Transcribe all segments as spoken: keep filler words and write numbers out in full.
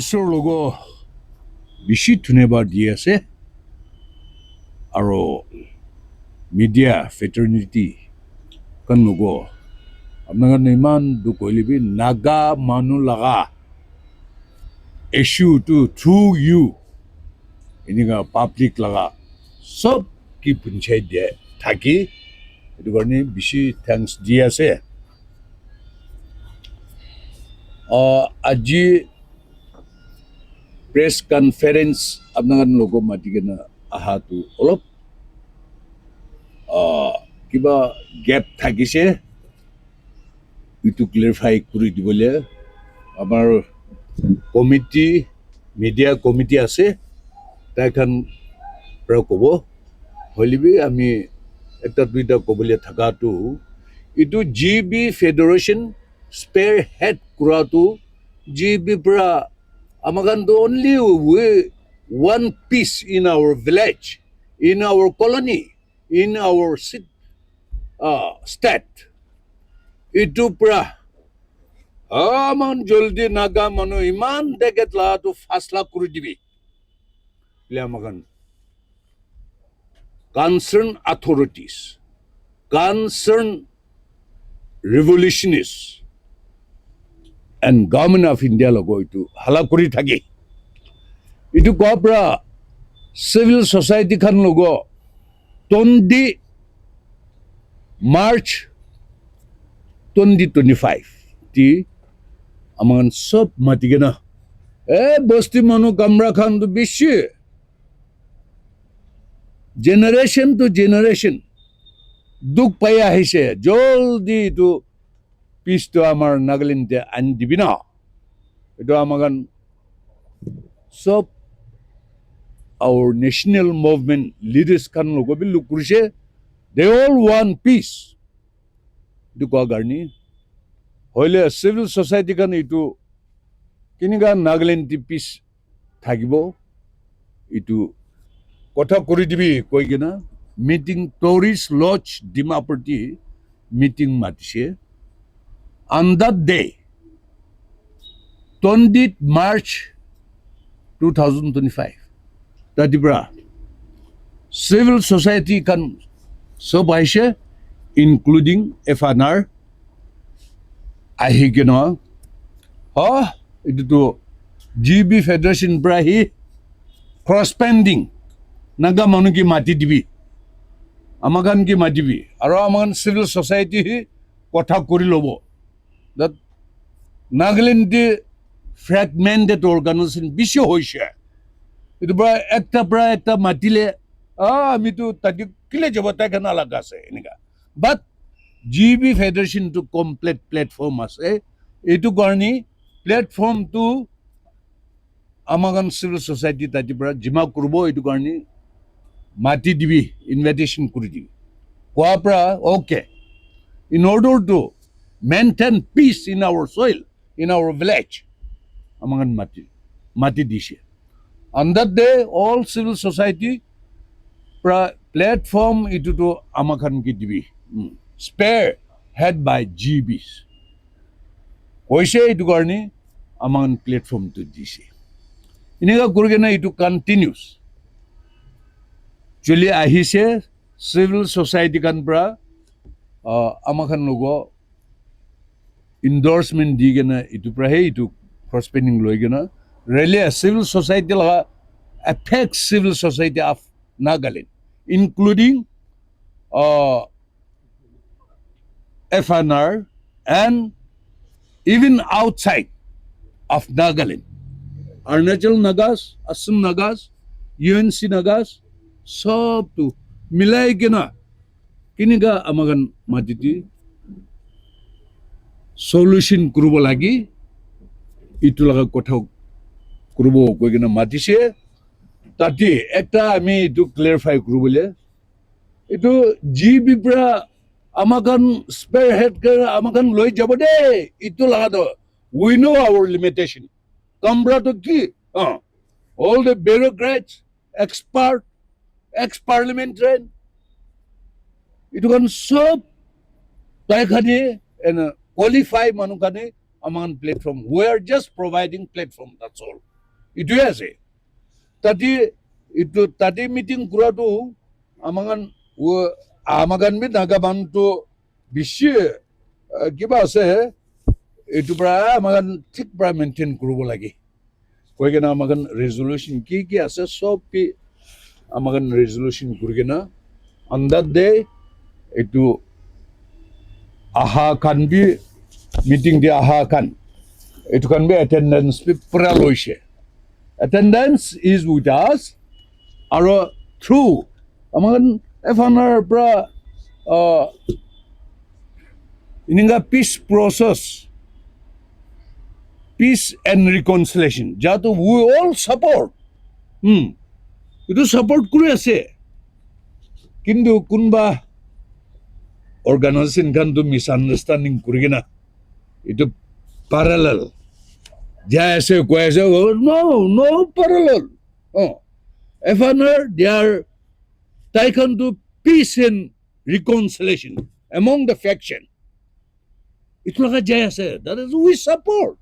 Isor logo bishi dhunyabaad di ase. Aro media fraternity khan logo apna khan iman dukh hoile bi Naga manu laga issue tu through you enika public laga sob ki punchai dia thaki etu karne bishi thanks di ase. Ah, aji press conference apna khan logo mati kena aha tu olop ah, kiba gap thakise itu clarify kuri dibole amar committee, media committee ase, tai khan pra kobo. Hoile bi ami ekta duita kobole thaka tu itu G B Federation spearhead kura tu G B pra amakhan tu only we one piece in our village, in our colony, in our sit, uh, state. Itu pra aman joldi Naga manu iman deket la tu fasla kuri dibi. Bole amakhan concerned authorities, concerned revolutionists and Government of India logo itu hala kuri thake. Itu koa pra civil society khan logo twenty March twenty twenty-five ti aman sob mati kena, eh, bosti manu kamra khan tu bishi generation to generation dukh pai ahise, joldi itu peace tu amar Nagaland te ani dibi na. Itu amakhan sob our national movement leaders khan logo bi look kurise, they all want peace. Itu koa karne hoile civil society khan itu kinika Nagaland te peace thakibo, itu kotha kuri dibi koi kena meeting Tourist Lodge Dimapur te meeting matise. On that day, twenty March two thousand twenty-five, tati pra civil society khan sob aise, including F N R, ahi kena, ha, itu tu G B Federation pra hi cross pending Naga manu ki mati dibi, amakhan ki mati dibi, aro amakhan civil society hi kotha kuri lobo. That Nagaland te fragmented organization bishi hoise. Itu pra ekta pra ekta matile, ah, ami tu tadi kile jabo tai khan alag ase enika. But G B Federation tu complete platform ase. Itu karne platform tu amakhan civil society tati pra jima kuribo, itu karne mati dibi, invitation kuri dibi. Koa pra, okay. In order to maintain peace in our soil, in our village, amakhan mati, mati dise. On that day, all civil society pra platform itu tu amakhan ki dibi. Hmm. Spearhead by G Bs. Koise itu karne amakhan platform tu dise. Enika kuri kena itu continuous choli ahise, civil society khan pra, ah, amakhan logo endorsement di kena itu pra he itu cross pending loi kena rally civil society laga affect civil society of Nagaland, including, uh, F N R and even outside of Nagaland, Arunachal Nagas, Assam Nagas, U N C Nagas, sob tu milai kena kinika amakhan mati di solution kuribo lagi, itu laga kotha kuribo koi kena matise. Tati ekta ami itu clarify kuribole, itu G B pra amakhan spearhead kar amakhan loi jabo de, itu laga to we know our limitation. Kamra to ki? Ah, all the bureaucrats, expert, ex-parliamentarian, itu khan sob tai khane and, uh, qualify manu khane amakhan platform. We are just providing platform, that's all. Ituhe ase. Tate, itu, tate meeting kura tu, amakhan, wo, amakhan bi Naga manu tu bishi, uh, kiba ase, itu pra amakhan thik pra maintain kuribo lage. Koi kena amakhan resolution ki ki ase, sob bi amakhan resolution kuri kena, on that day, itu aha khan bi, meeting te aha khan, itu khan bi attendance bi pura loise. Attendance is with us, aro through amakhan F N R pra, uh, ininga peace process, peace and reconciliation, jatu we all support. Hmm. Itu support kuri ase. Kintu kunba organization khan tu misunderstanding kuri kena itu parallel jai ase, koi ase, "Oh, no, no parallel." Oh, F N R, they are, tai khan tu peace and reconciliation among the faction. Itu laga jai ase. That is we support.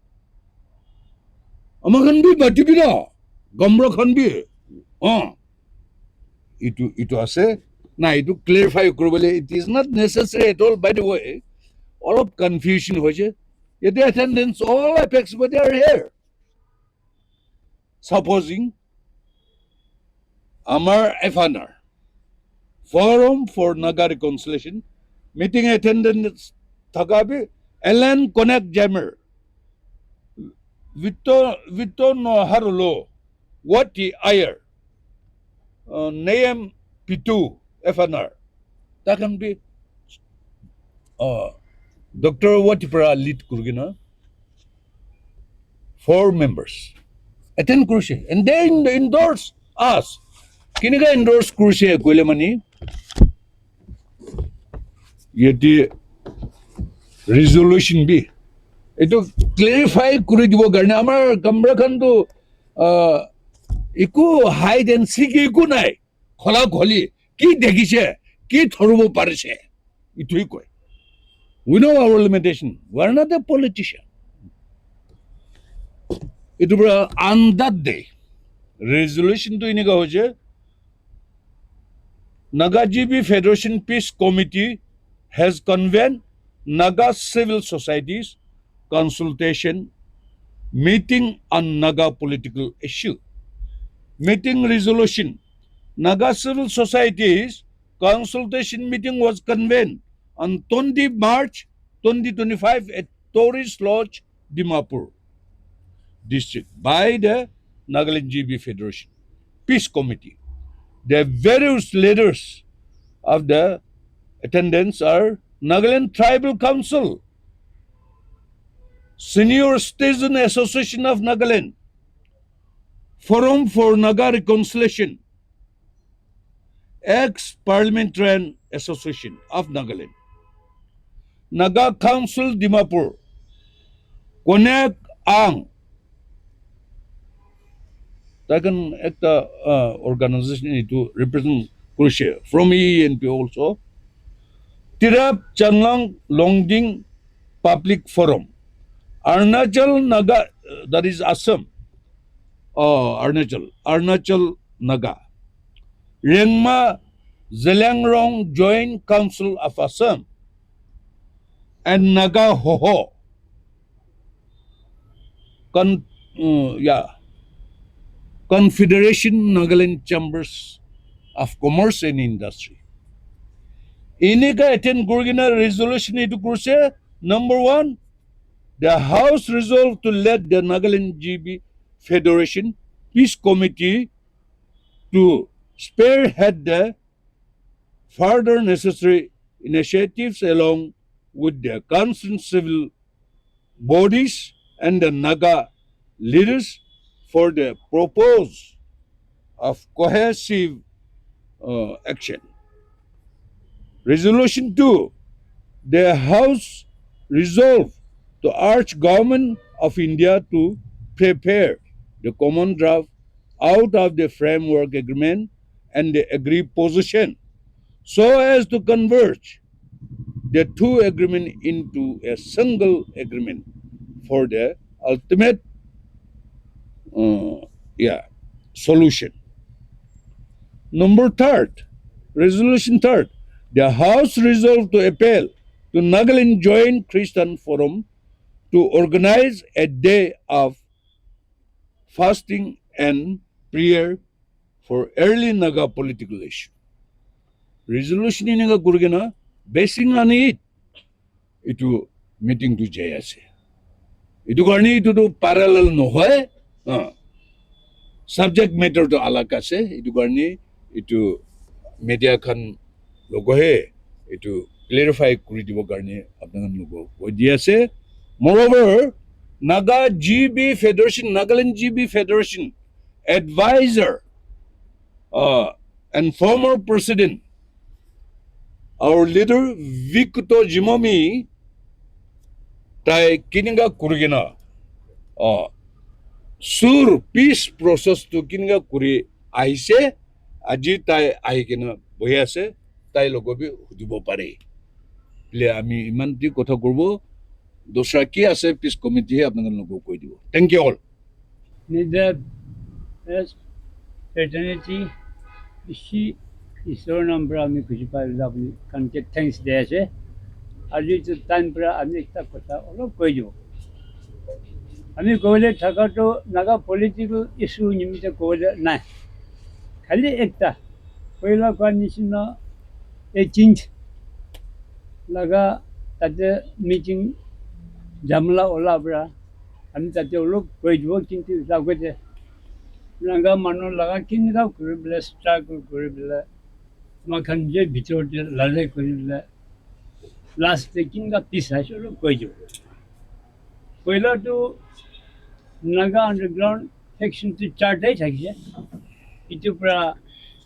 Amakhan bi matibi na. Gamra khan bi. Ah. Itu, itu ase. Na, itu clarify kuribole, it is not necessary at all, by the way. Olop confusion hoise. Yate attendance, all apex, but they are here. Supposing amar F N R, Forum for Naga Reconciliation, meeting attendance thaka bi Alan Konak Jammer, Vito, Vito no Harulo, Wati Ayer, uh, Nayam Pitu, F N R. Takhan bi, uh, Doctor Wati para lead kurigina four members attend kurise, and they endorse us. Kinika endorse kurise koile mani, yate resolution bi etu clarify kuri dibo karne amar Gamra khan tu, ah, eku hide and seek eku nai, khola kholi ki dekhise, ki thoribo parise, etu hi koi. We know our limitation. We are not a politician. Etu para on that day, resolution tu enika hoise, Naga G B Federation Peace Committee has convened Naga civil societies consultation meeting on Naga political issue. Meeting resolution, Naga civil societies consultation meeting was convened on twenty March twenty twenty-five at Tourist Lodge, Dimapur district by the Nagaland G B Federation Peace Committee. The various leaders of the attendance are Nagaland Tribal Council, Senior Citizen Association of Nagaland, Forum for Naga Reconciliation, Ex Parliamentarian Association of Nagaland, Naga Council Dimapur, Konak Ang. Taikhan ekta, uh, organization etu represent kurise from E N P also. Tirap Changlang Longding Public Forum, Arunachal Naga, uh, that is Assam. Oh, Arunachal, Arunachal Naga. Rengma Zeliangrong Joint Council of Assam and Naga Hoho. Con-, uh, yeah. Confederation Nagaland Chambers of Commerce and Industry. Enika attend kurigina resolution etu kurse. Number one, the House resolved to let the Nagaland G B Federation Peace Committee to spearhead the further necessary initiatives along with the concerned civil bodies and the Naga leaders for the purpose of cohesive, uh, action. Resolution two, the House resolve to urge Government of India to prepare the common draft out of the framework agreement and the agreed position so as to converge the two agreement into a single agreement for the ultimate, uh, Yeah, solution. Number third, resolution third, the House resolved to appeal to Nagaland Joint Christian Forum to organize a day of fasting and prayer for early Naga political issue. Resolution eneka kurikena basing on it, itu meeting tu jai ase. Itu karne itu tu parallel nohoi, ah, subject matter tu alag ase. Itu karne itu media khan logohe itu clarify kuri dibo karne apna khan logo koi di ase. Moreover, Naga G B Federation, Nagaland G B Federation advisor, uh, and former president, our leader Victor Jimomi, tai kininga kurigena, uh, sur peace process tu kininga kuri ahise, aji tai ahikena bohi ase, tai logo bi hudibo pare. Le ami iman di kotha kurbo, dusra ki ase peace committee he apna logo koi dibo. Thank you all. Nida, as fraternity, bishi Isor nam pra ami khushi pai la apni khan ke thanks de ase. Aji tu time pra ami ekta kotha olop koi dibo. Ami koile thaka to Naga political issue nimite koile nai. Khali ekta, koila kwa nisina eighteen laga tate meeting jamla ola pra ami tate olop koi dibo, kintu lagate Naga manu laga kinga kuri bole struggle kuri bole makhan je bitor te lalai kuri bole last te kinga peace aise olop koi dibo. Koila tu Naga underground faction tu charta thakise. Itu pra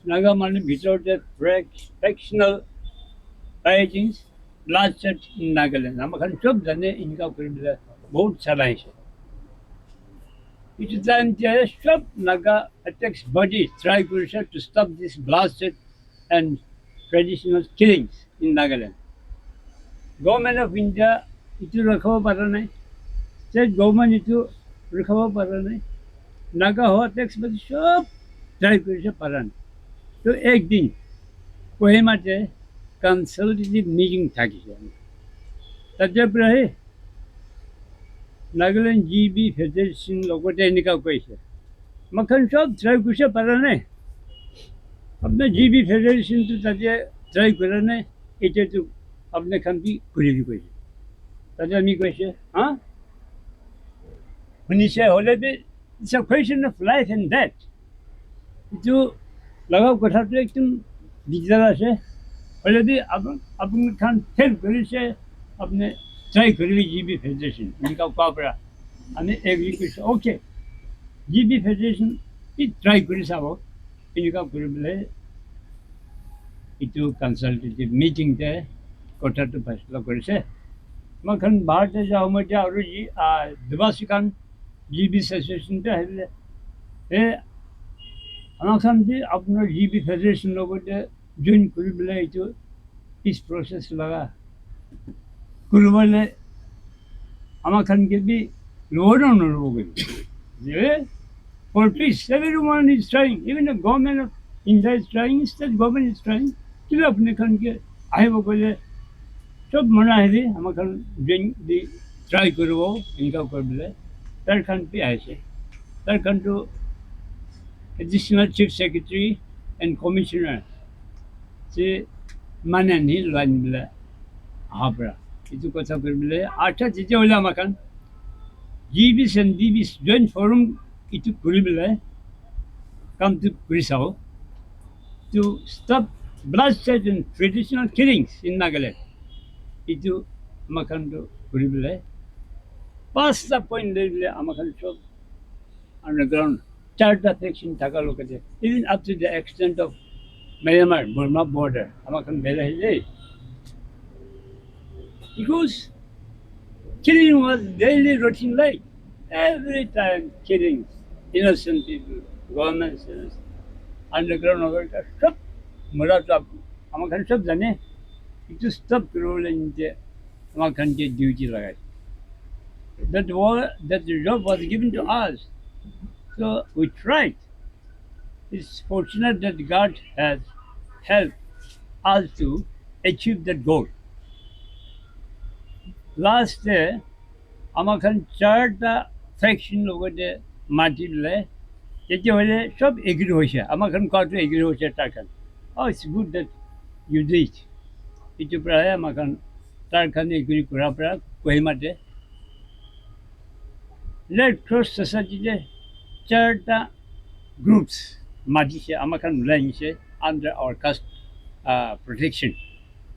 Naga manu bitor te fac-, factional fightings, bloodshed in Nagaland. Ama khan sob jane inka kuri bole bahut chalaise. Itu time te sob Naga apex body try kurise to stop this bloodshed and traditional killings in Nagaland. Government of India itu rakhabo para nai, state government itu rakhabo para nai, Naga ho tax badi sob try kurise para nai. To ek din Kohima te consultative meeting thakise. Tate pra he Nagaland G B Federation logote enika koise, makhan sob try kurise para nai. Apna G B Federation tu tate try kura nai, ete tu apna khan bi kuri di koise. Tate ami koise, ha? Hunise hole bi, it's a question of life and death. Itu laga kotha tu ekdum digdar ase. Hoile bi apun, apun khan fail kurise, apni try kuribi G B Federation. Enika koa pra ami agree kurise. Okay. G B Federation bi try kuri sabo. Enika kuri bole itu consultative meeting te kotha tu faisla kurise. Makhan bahar te jao, moi aru ji, ah, Dubasi khan G B Federation te ahile. Eh, ama khan bi apnar G B Federation logote join kuri bole itu peace process laga kuri bole ama khan ke bi lobo na nalobo koi. Je, for peace, everyone is trying. Even the government of India is trying, state government is trying. Kila apni khan ke ahibo koile sob manu ahile ama khan join di try kuribo, enika kuri bole. Tar khan bi ahise. Tar khan tu Additional Chief Secretary and Commissioner se mane ni loi ani bole aha pra. Itu kotha kuri bole. Acha jite hoile ama khan G Bs and D Bs joint forum itu kuri bole kam tu kuri sao. To stop bloodshed and traditional killings in Nagaland. Itu ama khan tu kuri bole. Pasta point le bole ama khan sob underground charta faction thaka logote, even up to the extent of Myanmar, Burma border, ama khan bela hile. Because killing was daily routine life. Every time killing, innocent people, government service, underground workers, sob mura to ama khan sob jane, itu stop kuri bole nite ama khan ke duty lagai. That was, that job was given to us. So we tried. It's fortunate that God has helped us to achieve that goal. Last day, ama khan charta faction logote mati le, tete hoile sob agree hoise, ama khan koa tu agree hoise tar khan. Oh, it's good that you did. Itu pra ama khan tar khan agree kura pra Kohima te Red Cross Society te charta groups mati se ama khan ulai nise under our caste uh, protection.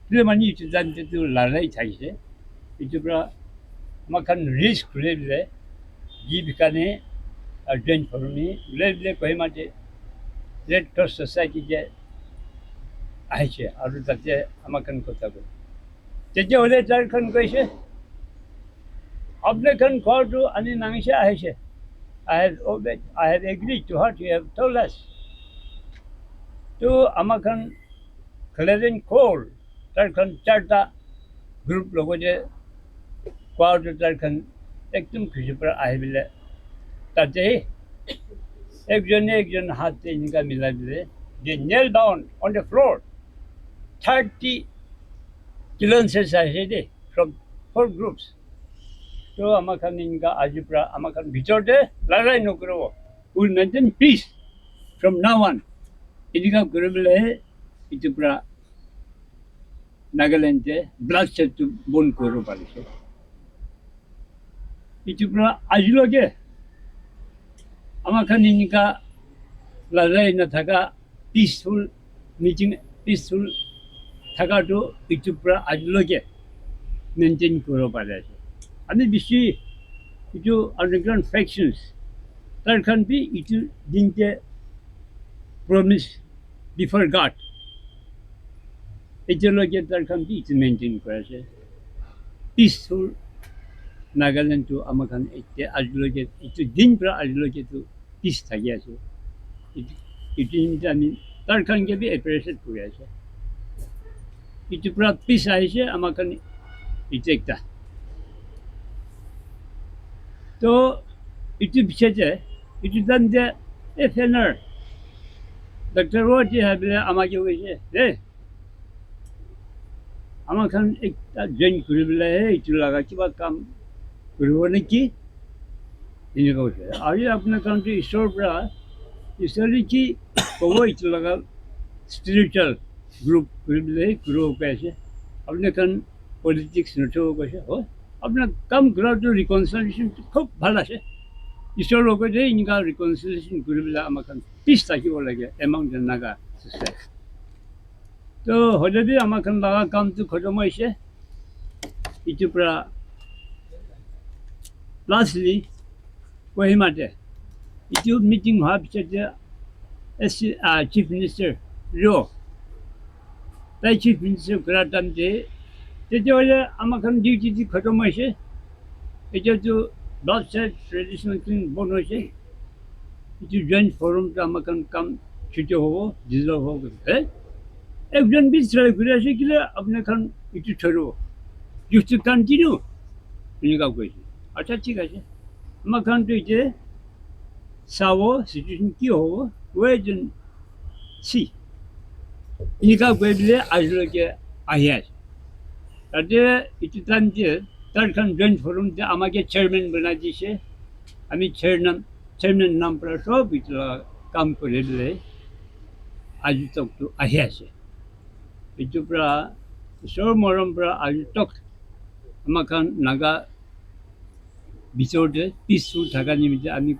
Tile mani itu dan te tu larai thai se. Itu pra ama khan risk le le di bikane uh, join for me le le Kohima te Red Cross Society te aise aru tate ama khan kotha ko. Tete hoile tar khan koise, apne khan ghor tu ani nangise ahise. I have obeyed, I have agreed to what you have told us. To ama khan Cleveland Court, tar khan charta group logote koa tu tar khan ekdum khushi pra ahi bile tate ekjon ekjon hat te enika milai bile they kneel down on the floor. Thirty kilometers ahe de from four groups. To ama khan enika aji pra ama khan bitor te larai nokribo. We will maintain peace from now on. Enika kuribole itu pra Nagaland te bloodshed tu bon koribo parise. Itu pra aji loke ama khan enika larai na thaka peaceful meeting, peaceful thaka tu itu pra aji loke maintain koribo pari ase. Ami bishi itu underground factions tar khan bi itu din te promise before God. Etu loge tar khan bi etu maintain kuri ase. Peaceful Nagaland tu ama khan ete aji loge etu din pra aji loge tu peace thaki ase. Etu etu nimite ami tar khan ke bi appreciate kuri ase. Etu pra peace ahise ama khan etu ekta. To etu piche te etu time te F N R Doctor Wati habile ama ke koise, "Hey, ama khan ekta join kuri bole he etu laga kiba kam kuribo neki?" Eneka koise. Aru apna khan tu Ishwar pra, Ishwar ki kobo etu laga spiritual group kuri bole he kuribo pai ase. Apna khan politics nothobo koise. Ho? Apna kam kura tu reconciliation tu khub bhal ase. Ishwar logote enika reconciliation kuri bole ama khan peace thakibo lage among the Naga society. To hoile bi ama khan laga kam tu khotom hoise. Etu pra lastly Kohima te etu meeting howa pichete S C, ah, Chief Minister Rio tai Chief Minister kura time te tete hoile ama khan duty tu khotom hoise. Etia tu blood side traditional thing bon hoise. Etu joint forum tu ama khan kam chuti hobo, dissolve hobo. Eh? Ekjon bi try kuri ase kile apna khan etu choribo. You have to continue. Eneka koise. Acha, thik ase. Ama khan tu ite sabo, situation ki hobo, wait and see. Eneka koi bole aji loke ahi ase. Tate etu time te tar khan joint forum te ama ke chairman banai dise. Ami chairman, chairman nam pra sob etu la kam kuri bole aji tok tu ahi ase. Etu pra Ishwar morom pra aji tok ama khan Naga bichor te peaceful thaka nimite ami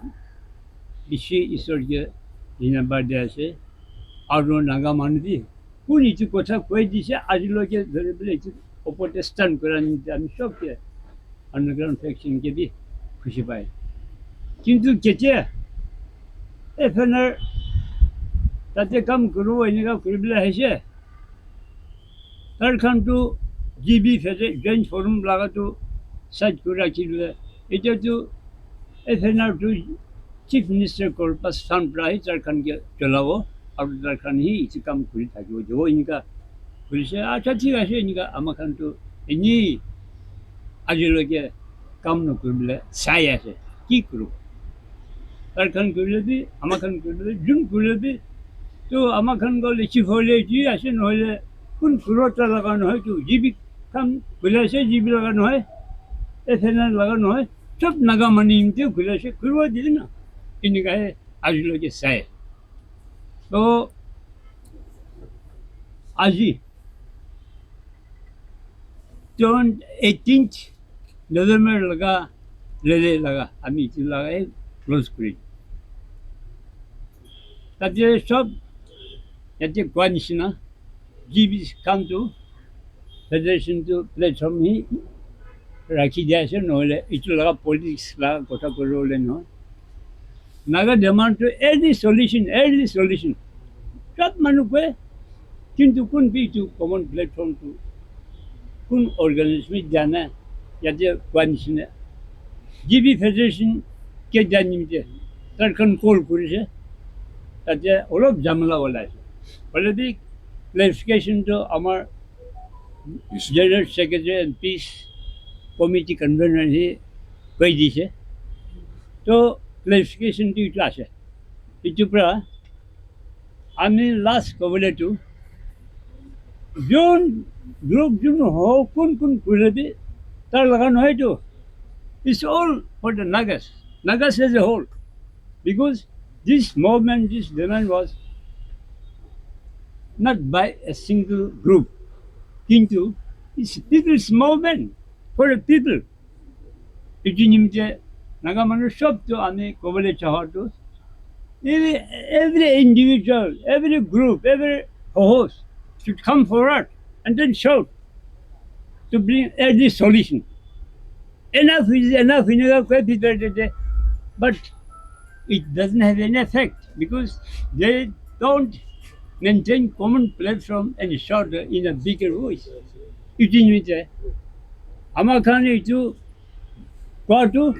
bishi Ishwar ke dhanyabad di ase. Aru Naga manu bi kun etu kotha koi dise, aji loke dhori bole etu opor te stand kura nimite ami sob ke underground faction ke bi khushi pai. Kintu ketia F N R tate kam kuribo eneka kuri bole ahise. Tar khan tu G B fete joint forum laga tu side kuri rakhi dile. Etia tu F N R tu Chief Minister corpus fund pra hi tar khan ke cholabo. Aru tar khan hi etu kam kuri thakibo. Jobo eneka kuri se. Acha, thik ase, eneka ama khan tu eni aji loke kam nokuri bole sai ase. Ki kuribo? Tar khan kurile bi, ama khan kurile bi, jun kurile bi, to ama khan ko le chief hoile ji ase nohole, kun kuro ta laga nohoi to, G B khan kurile ase, G B laga nohoi, F N L laga nohoi, sob Naga manu nimite kurile ase, kurwa dile na. Enika he aji loke sai. To aji, twenty eighteenth November laga, lele laga, ami etu laga close kuri. Tate sob, yate koa nishina, G B khan tu, federation tu platform hi rakhi dia ase, nohole etu laga politics laga kotha kuri bole nohoi. Naga demand to any solution, any solution. Sob manu koi, kintu kun bi etu common platform tu kun organization bi jana, yate koa nishina. G B federation ke jani nimite, tar khan call kurise, tate olop jamela olai ase. Hoile bi clarification to amar General Secretary and Peace Committee Convener he koi dise. To clarification tu etu ase. Etu pra ami last kobole tu, jun group jun ho, kun kun kurile bi, tar laga nohoi to. It's all for the Nagas. Nagas as a whole. Because this movement, this demand was not by a single group. Kintu, it's people's movement for the people. Etu nimite Naga manu sob tu ami kobole chaha tu, every, every individual, every group, every host should come forward and then shout to bring early solution. Enough is enough, enika koi bhitor te, but it doesn't have any effect because they don't maintain common platform and shout in a bigger voice. Etu nimite ama khan etu koa tu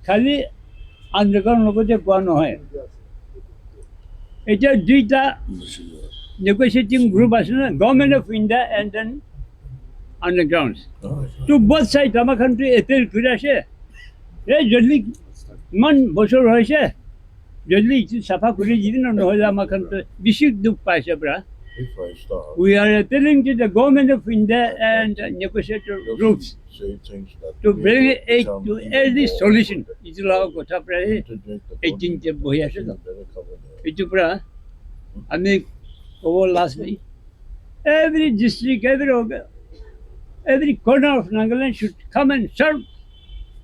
khali underground logote koa nohoi. Etia duita negotiating group ase na, Government of India and then underground. To both side, ama khan tu appeal kuri ase. Hey, joldi, iman bosor hoise, joldi etu sapha kuri dibi na, nohole ama khan tu bishi dukh paise pura. We are appealing to the Government of India and negotiator groups to bring aid to early solution. Etu laga kotha pura hi eighteen te bohi ase to. Etu pura ami kobo lastly, every district, every orga-, every corner of Nagaland should come and serve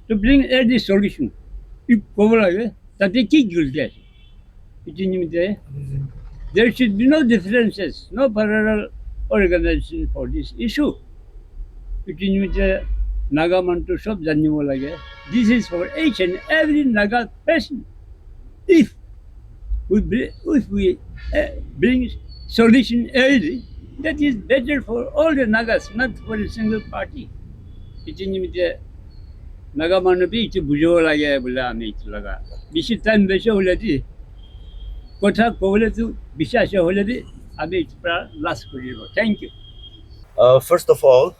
to bring early solution. Etu kobo lage, tate ki gulti ase? Etu nimite, there should be no differences, no parallel organization for this issue. Etu nimite Naga manu tu sob janibo lage. This is for each and every Naga person. If we bri-, if we, uh, bring solution early, that is better for all the Nagas, not for a single party. Etu nimite Naga manu bi etu bujibo lage bole ami etu laga. Bishi time besi hole di, kotha kobole tu bishi ase hole di, ami etu pra last kuri dibo. Thank you. Uh, first of all,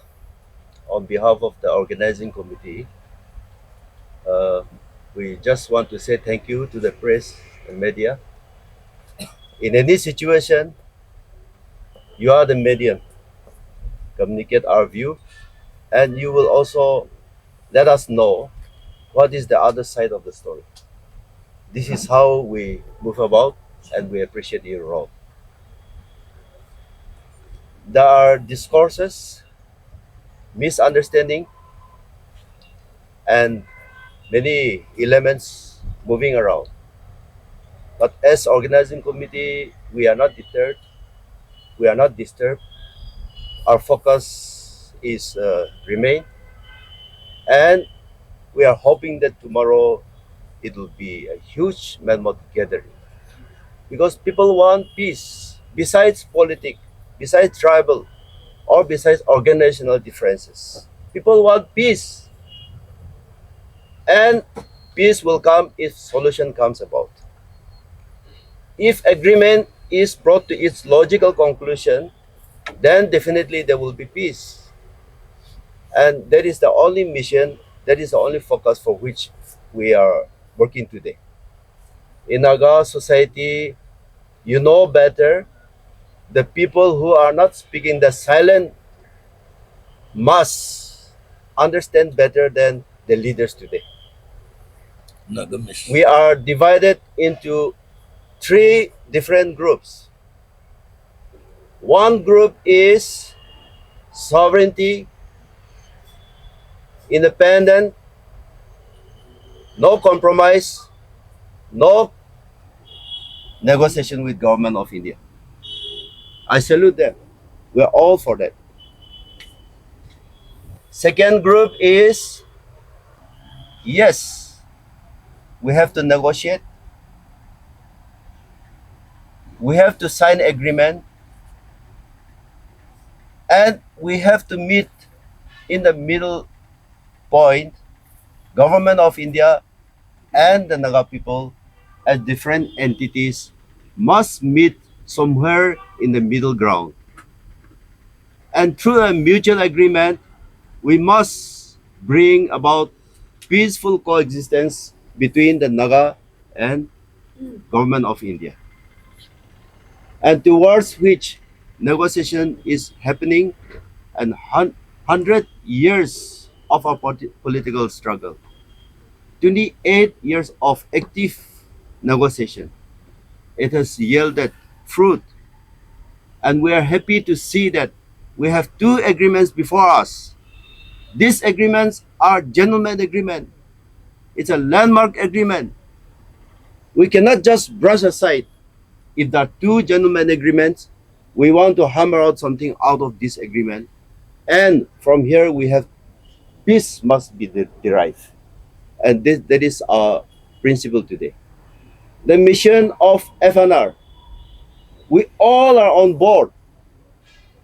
on behalf of the organizing committee, uh, we just want to say thank you to the press and media. In any situation, you are the medium, communicate our view, and you will also let us know what is the other side of the story. This is how we move about, and we appreciate your role. There are discourses, misunderstanding, and many elements moving around. But as organizing committee, we are not deterred. We are not disturbed. Our focus is, uh, remain, and we are hoping that tomorrow it will be a huge mammoth gathering, because people want peace. Besides politic, besides tribal, or besides organizational differences, people want peace, and peace will come if solution comes about. If agreement is brought to its logical conclusion, then definitely there will be peace. And that is the only mission, that is the only focus for which we are working today. In Naga society, you know better, the people who are not speaking, the silent must understand better than the leaders today. Naga mission. We are divided into three different groups. One group is sovereignty, independent, no compromise, no negotiation with government of India. I salute them. We are all for that. Second group is, yes, we have to negotiate. We have to sign agreement, and we have to meet in the middle point. Government of India and the Naga people as different entities must meet somewhere in the middle ground. And through a mutual agreement, we must bring about peaceful coexistence between the Naga and government of India, and towards which negotiation is happening, and hun- hundred years of our politi- political struggle, twenty-eight years of active negotiation, it has yielded fruit, and we are happy to see that we have two agreements before us. These agreements are gentleman agreement. It's a landmark agreement. We cannot just brush aside. If there are two gentleman agreements, we want to hammer out something out of this agreement. And from here, we have peace must be de- derived. And this, that is our principle today. The mission of F N R, we all are on board.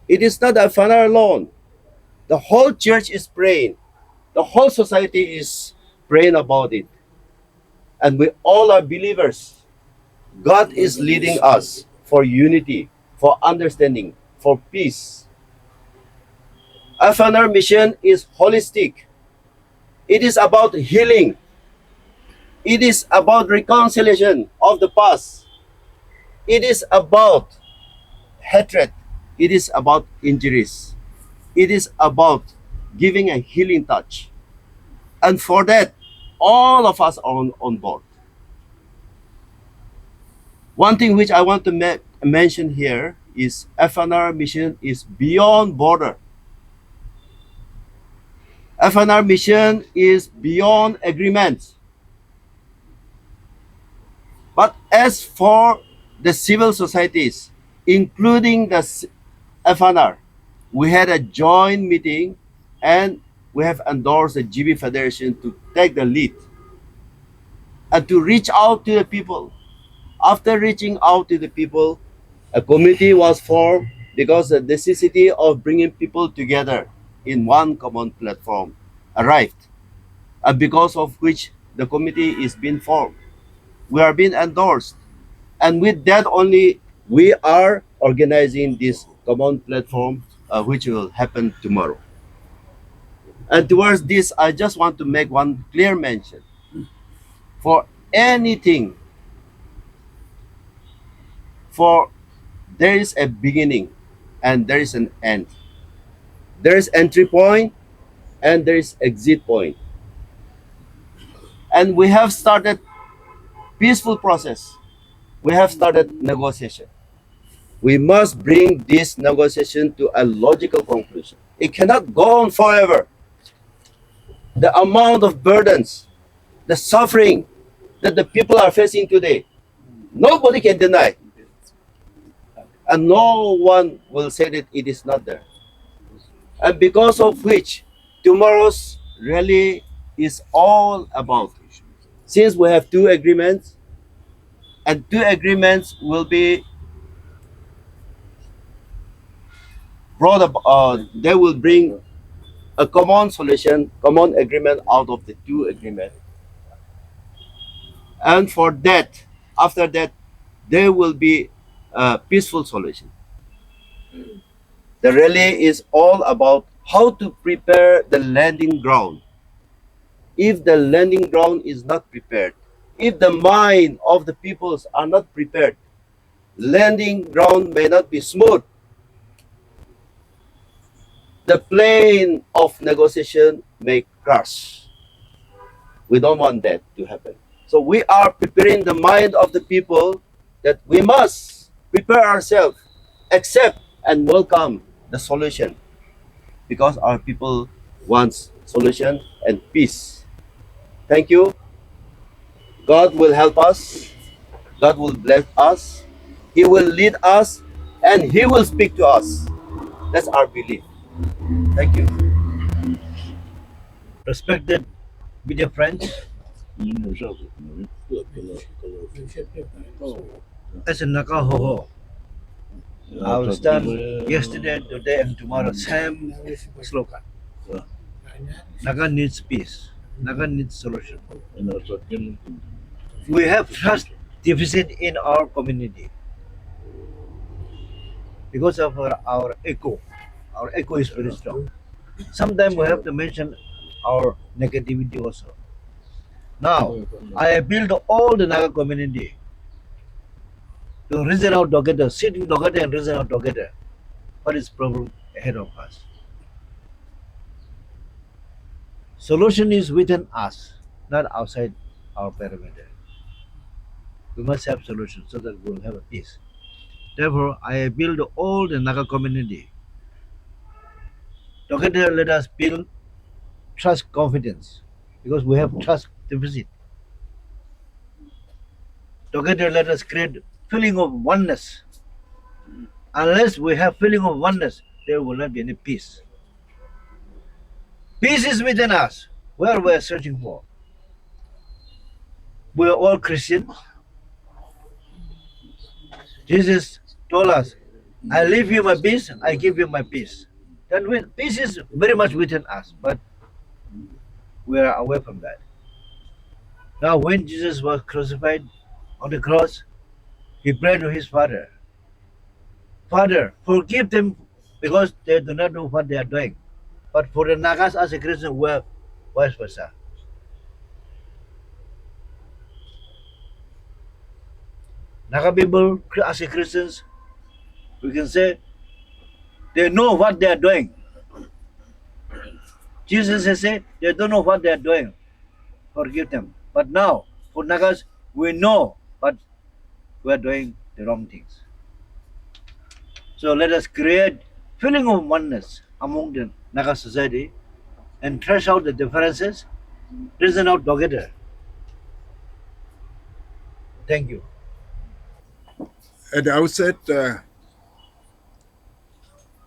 It is not F N R alone. The whole church is praying. The whole society is praying about it. And we all are believers. God is leading us for unity, for understanding, for peace. F N R mission is holistic. It is about healing. It is about reconciliation of the past. It is about hatred. It is about injuries. It is about giving a healing touch. And for that, all of us are on, on board. One thing which I want to ma- mention here is F N R mission is beyond border. F N R mission is beyond agreements. But as for the civil societies, including the s- F N R, we had a joint meeting and we have endorsed the G B Federation to take the lead and to reach out to the people. After reaching out to the people, a committee was formed because the necessity of bringing people together in one common platform arrived, and because of which the committee is being formed. We are being endorsed, and with that only, we are organizing this common platform, uh, which will happen tomorrow. And towards this, I just want to make one clear mention. For anything, for there is a beginning and there is an end. There is entry point and there is exit point. And we have started peaceful process. We have started negotiation. We must bring this negotiation to a logical conclusion. It cannot go on forever. The amount of burdens, the suffering that the people are facing today, nobody can deny. And no one will say that it is not there. And because of which, tomorrow's rally is all about. Since we have two agreements, and two agreements will be brought up, uh, they will bring a common solution, common agreement out of the two agreements. And for that, after that, there will be a peaceful solution. The rally is all about how to prepare the landing ground. If the landing ground is not prepared, If the mind of the peoples are not prepared, landing ground may not be smooth. The plane of negotiation may crash. We don't want that to happen. So we are preparing the mind of the people that we must prepare ourselves, accept and welcome the solution, because our people wants solution and peace. Thank you. God will help us. God will bless us. He will lead us and He will speak to us. That's our belief. Thank you. Respected media friends, as a Naga Hoho, I will stand yesterday, today, and tomorrow, same slogan. Naga needs peace. Naga needs solution. We have trust deficit in our community because of our, our echo. Our echo is very strong. Sometimes we have to mention our negativity also. Now, I appeal to all the Naga community to reason out together, sitting together and reason out together what is problem ahead of us. Solution is within us, not outside our perimeter. We must have solution so that we will have a peace. Therefore, I appeal to all the Naga community. Together, let us build trust, confidence, because we have trust deficit. Together, let us create feeling of oneness. Unless we have feeling of oneness, there will not be any peace. Peace is within us, where we are searching for. We are all Christian. Jesus told us, "I leave you my peace, I give you my peace." That means peace is very much within us, but we are away from that. Now, when Jesus was crucified on the cross, he prayed to his Father, "Father, forgive them because they do not know what they are doing." But for the Nagas as a Christian, we are vice versa. Naga people, as a Christians, we can say they know what they are doing. Jesus has said they don't know what they are doing. Forgive them. But now, for Nagas, we know, but we are doing the wrong things. So let us create feeling of oneness among the Naga society and trash out the differences, reason out together. Thank you. At the outset, uh,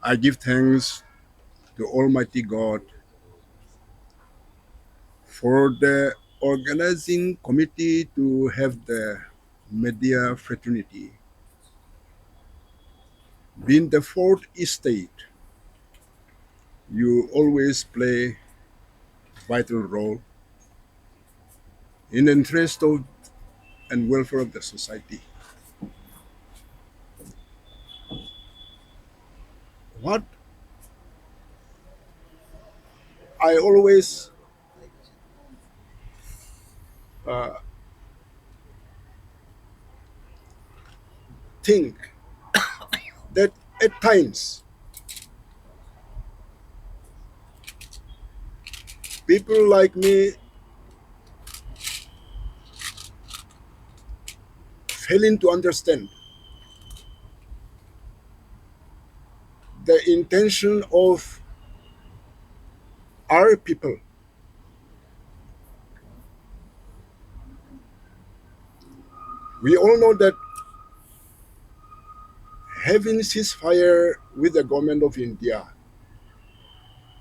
I give thanks to Almighty God for the organizing committee to have the media fraternity. Being the fourth estate, you always play vital role in the interest of and welfare of the society. What I always uh, think that at times people like me failing to understand the intention of our people. We all know that having ceasefire with the government of India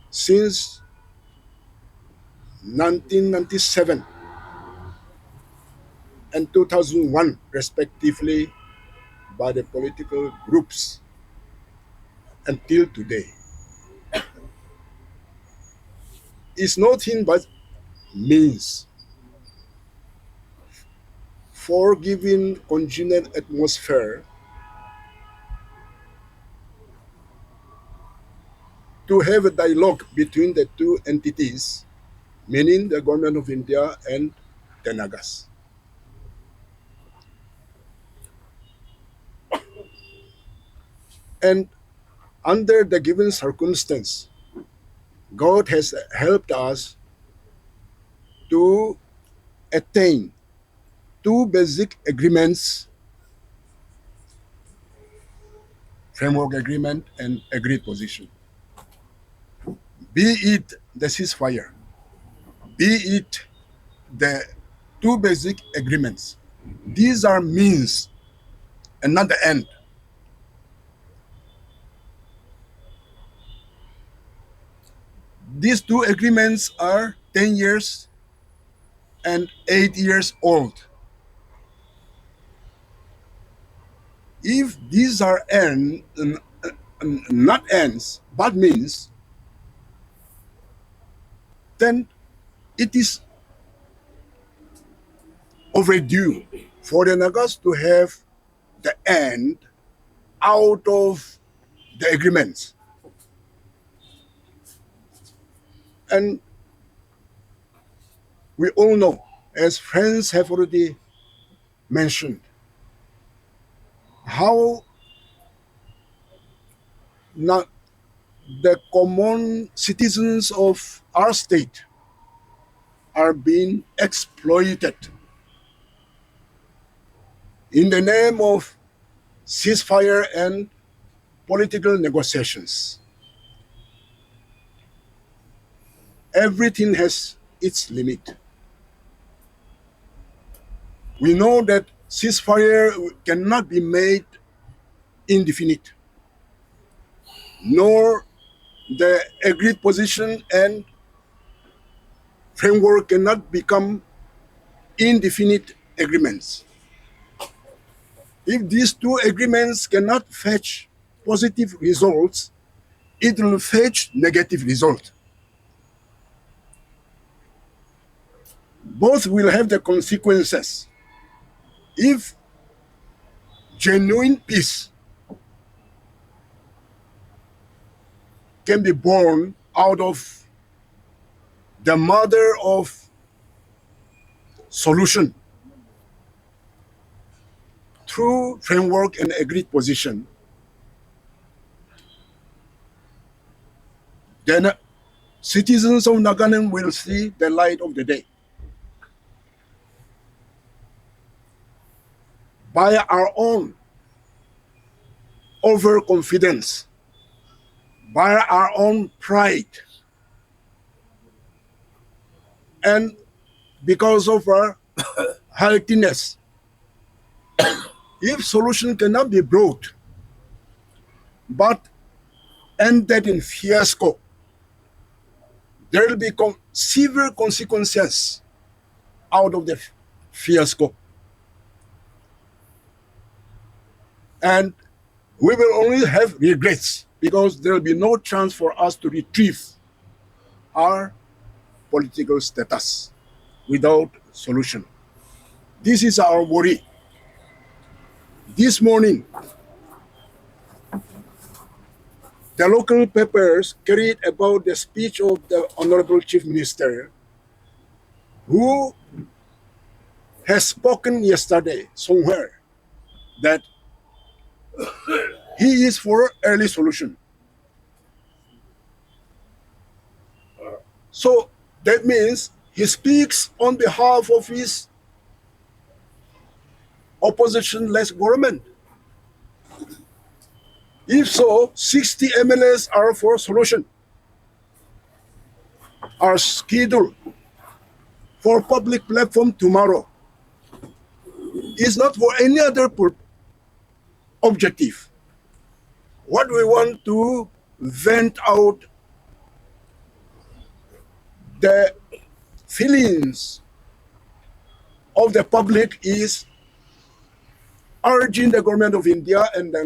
since nineteen ninety-seven and two thousand one respectively by the political groups until today is nothing but means for giving congenial atmosphere to have a dialogue between the two entities, meaning the government of India and the Nagas. And under the given circumstance, God has helped us to attain two basic agreements, framework agreement and agreed position. Be it the ceasefire, be it the two basic agreements, these are means and not the end. These two agreements are ten years and eight years old. If these are end, n- n- not ends, but means, then it is overdue for the Nagas to have the end out of the agreements. And we all know, as friends have already mentioned, how not the common citizens of our state are being exploited in the name of ceasefire and political negotiations. Everything has its limit. We know that ceasefire cannot be made indefinite, nor the agreed position and framework cannot become indefinite agreements. If these two agreements cannot fetch positive results, it will fetch negative result. Both will have the consequences. If genuine peace can be born out of the mother of solution through framework and agreed position, then citizens of Nagaland will see the light of the day. By our own overconfidence, by our own pride, and because of our haughtiness, if solution cannot be brought, but ended in fiasco, there will be con- severe consequences out of the fiasco. And we will only have regrets because there will be no chance for us to retrieve our political status without solution. This is our worry. This morning, the local papers carried about the speech of the Honorable Chief Minister, who has spoken yesterday somewhere that he is for early solution. So that means he speaks on behalf of his opposition-less government. If so, sixty M L As are for solution, are scheduled for public platform tomorrow. It's not for any other pur- objective. What we want to vent out the feelings of the public is urging the government of India and the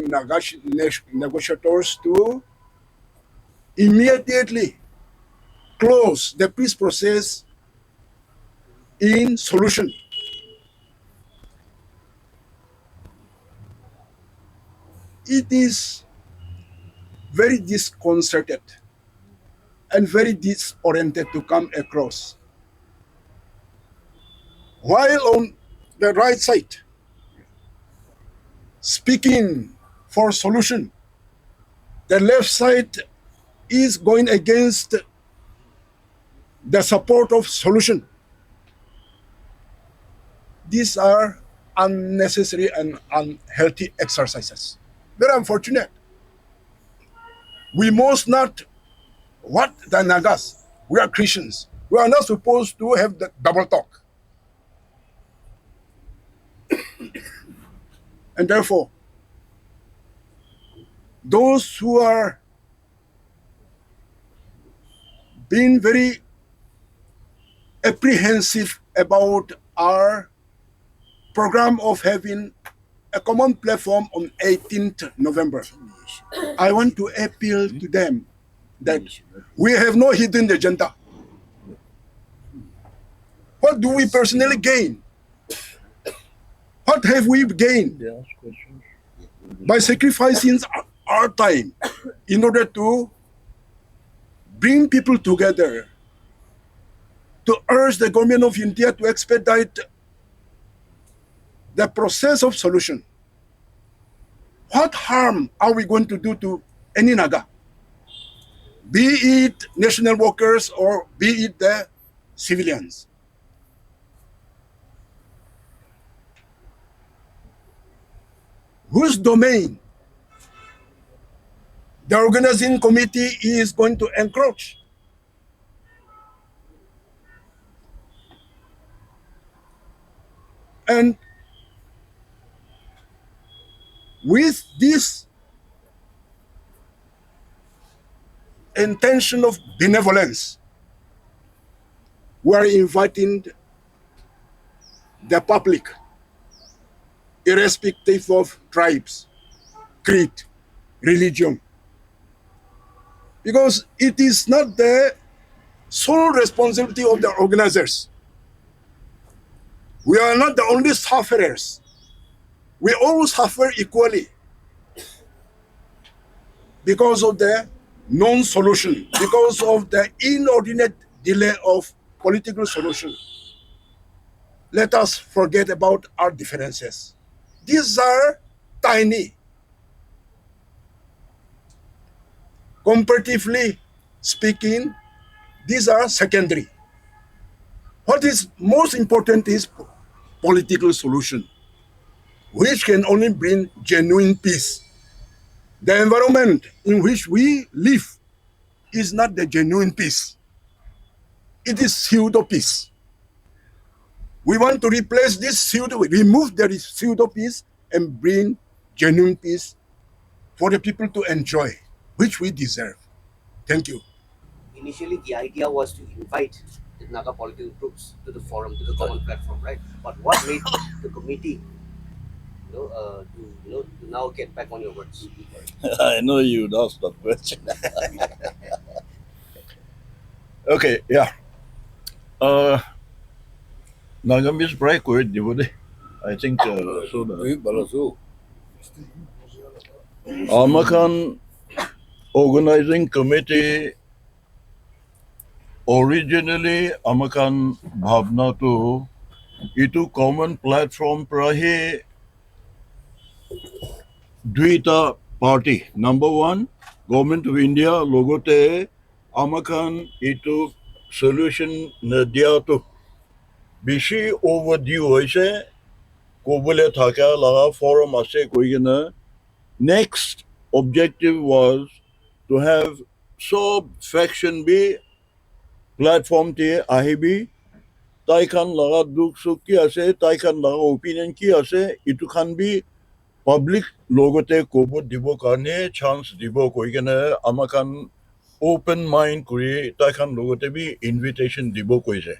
neg- negotiators to immediately close the peace process in solution. It is very disconcerted and very disoriented to come across. While on the right side, speaking for solution, the left side is going against the support of solution. These are unnecessary and unhealthy exercises. Very unfortunate. We must not, what the Nagas, we are Christians. We are not supposed to have the double talk. And therefore, those who are being very apprehensive about our program of having a common platform on eighteenth November, I want to appeal to them that we have no hidden agenda. What do we personally gain? What have we gained by sacrificing our time in order to bring people together, to urge the government of India to expedite the process of solution? What harm are we going to do to any Naga, be it national workers or be it the civilians? Whose domain the organizing committee is going to encroach? And with this intention of benevolence, we are inviting the public, irrespective of tribes, creed, religion, because it is not the sole responsibility of the organizers. We are not the only sufferers. We all suffer equally because of the non-solution, because of the inordinate delay of political solution. Let us forget about our differences. These are tiny. Comparatively speaking, these are secondary. What is most important is political solution, which can only bring genuine peace. The environment in which we live is not the genuine peace. It is pseudo peace. We want to replace this pseudo, remove the pseudo peace and bring genuine peace for the people to enjoy, which we deserve. Thank you. Initially, the idea was to invite the Naga political groups to the forum, to the common platform, right? But what made the committee, you know, uh, to, you know, to now get back on your words? I know you would ask that question. Okay, yeah. Uh, Nagamese prai koi dibo de. I think, uh, so da. Ui, bala su. Ama khan organizing committee originally ama khan bhabna tu itu common platform pra hi duita party. Number one, Government of India logote ama khan itu solution nadia tu bishi overdue hoise, kobole thaka laga forum ase koi kena. Next objective was to have sub faction bi platform te ahibi, tai khan laga dukh sukh ki ase, tai khan laga opinion ki ase, itu khan bi public logote kobo dibo karne chance dibo koi kena ama khan open mind kuri tai khan logote bi invitation dibo koise.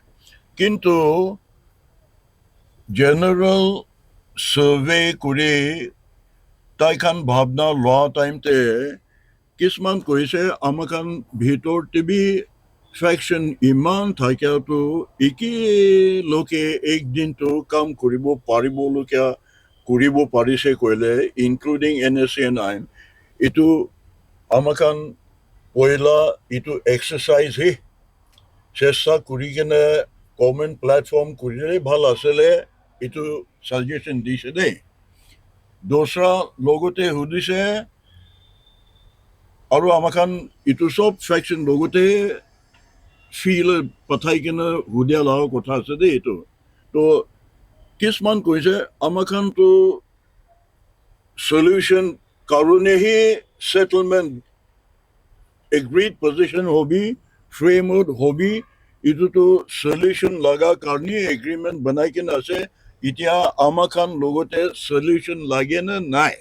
Kintu general survey kuri tai khan bhabna lua time te kisman koise ama khan bhitor te bi faction iman thakia tu eki loke ek din tu kam kuribo paribo lokia kuribo parise koile, including N S C N I M, itu ama khan poila itu exercise hi chesta kuri kena common platform kurile bhal asile, itu suggestion dise de. Dosra logote hudise, Aru ama khan itu sob faction logote field pathai kena hudia laga kotha ase de itu. To kisman koise ama khan to solution karone hi settlement agreed position hobi, framework hobi, itu to solution laga karne agreement banai kena ase. Itia ama khan logote solution lage na nai?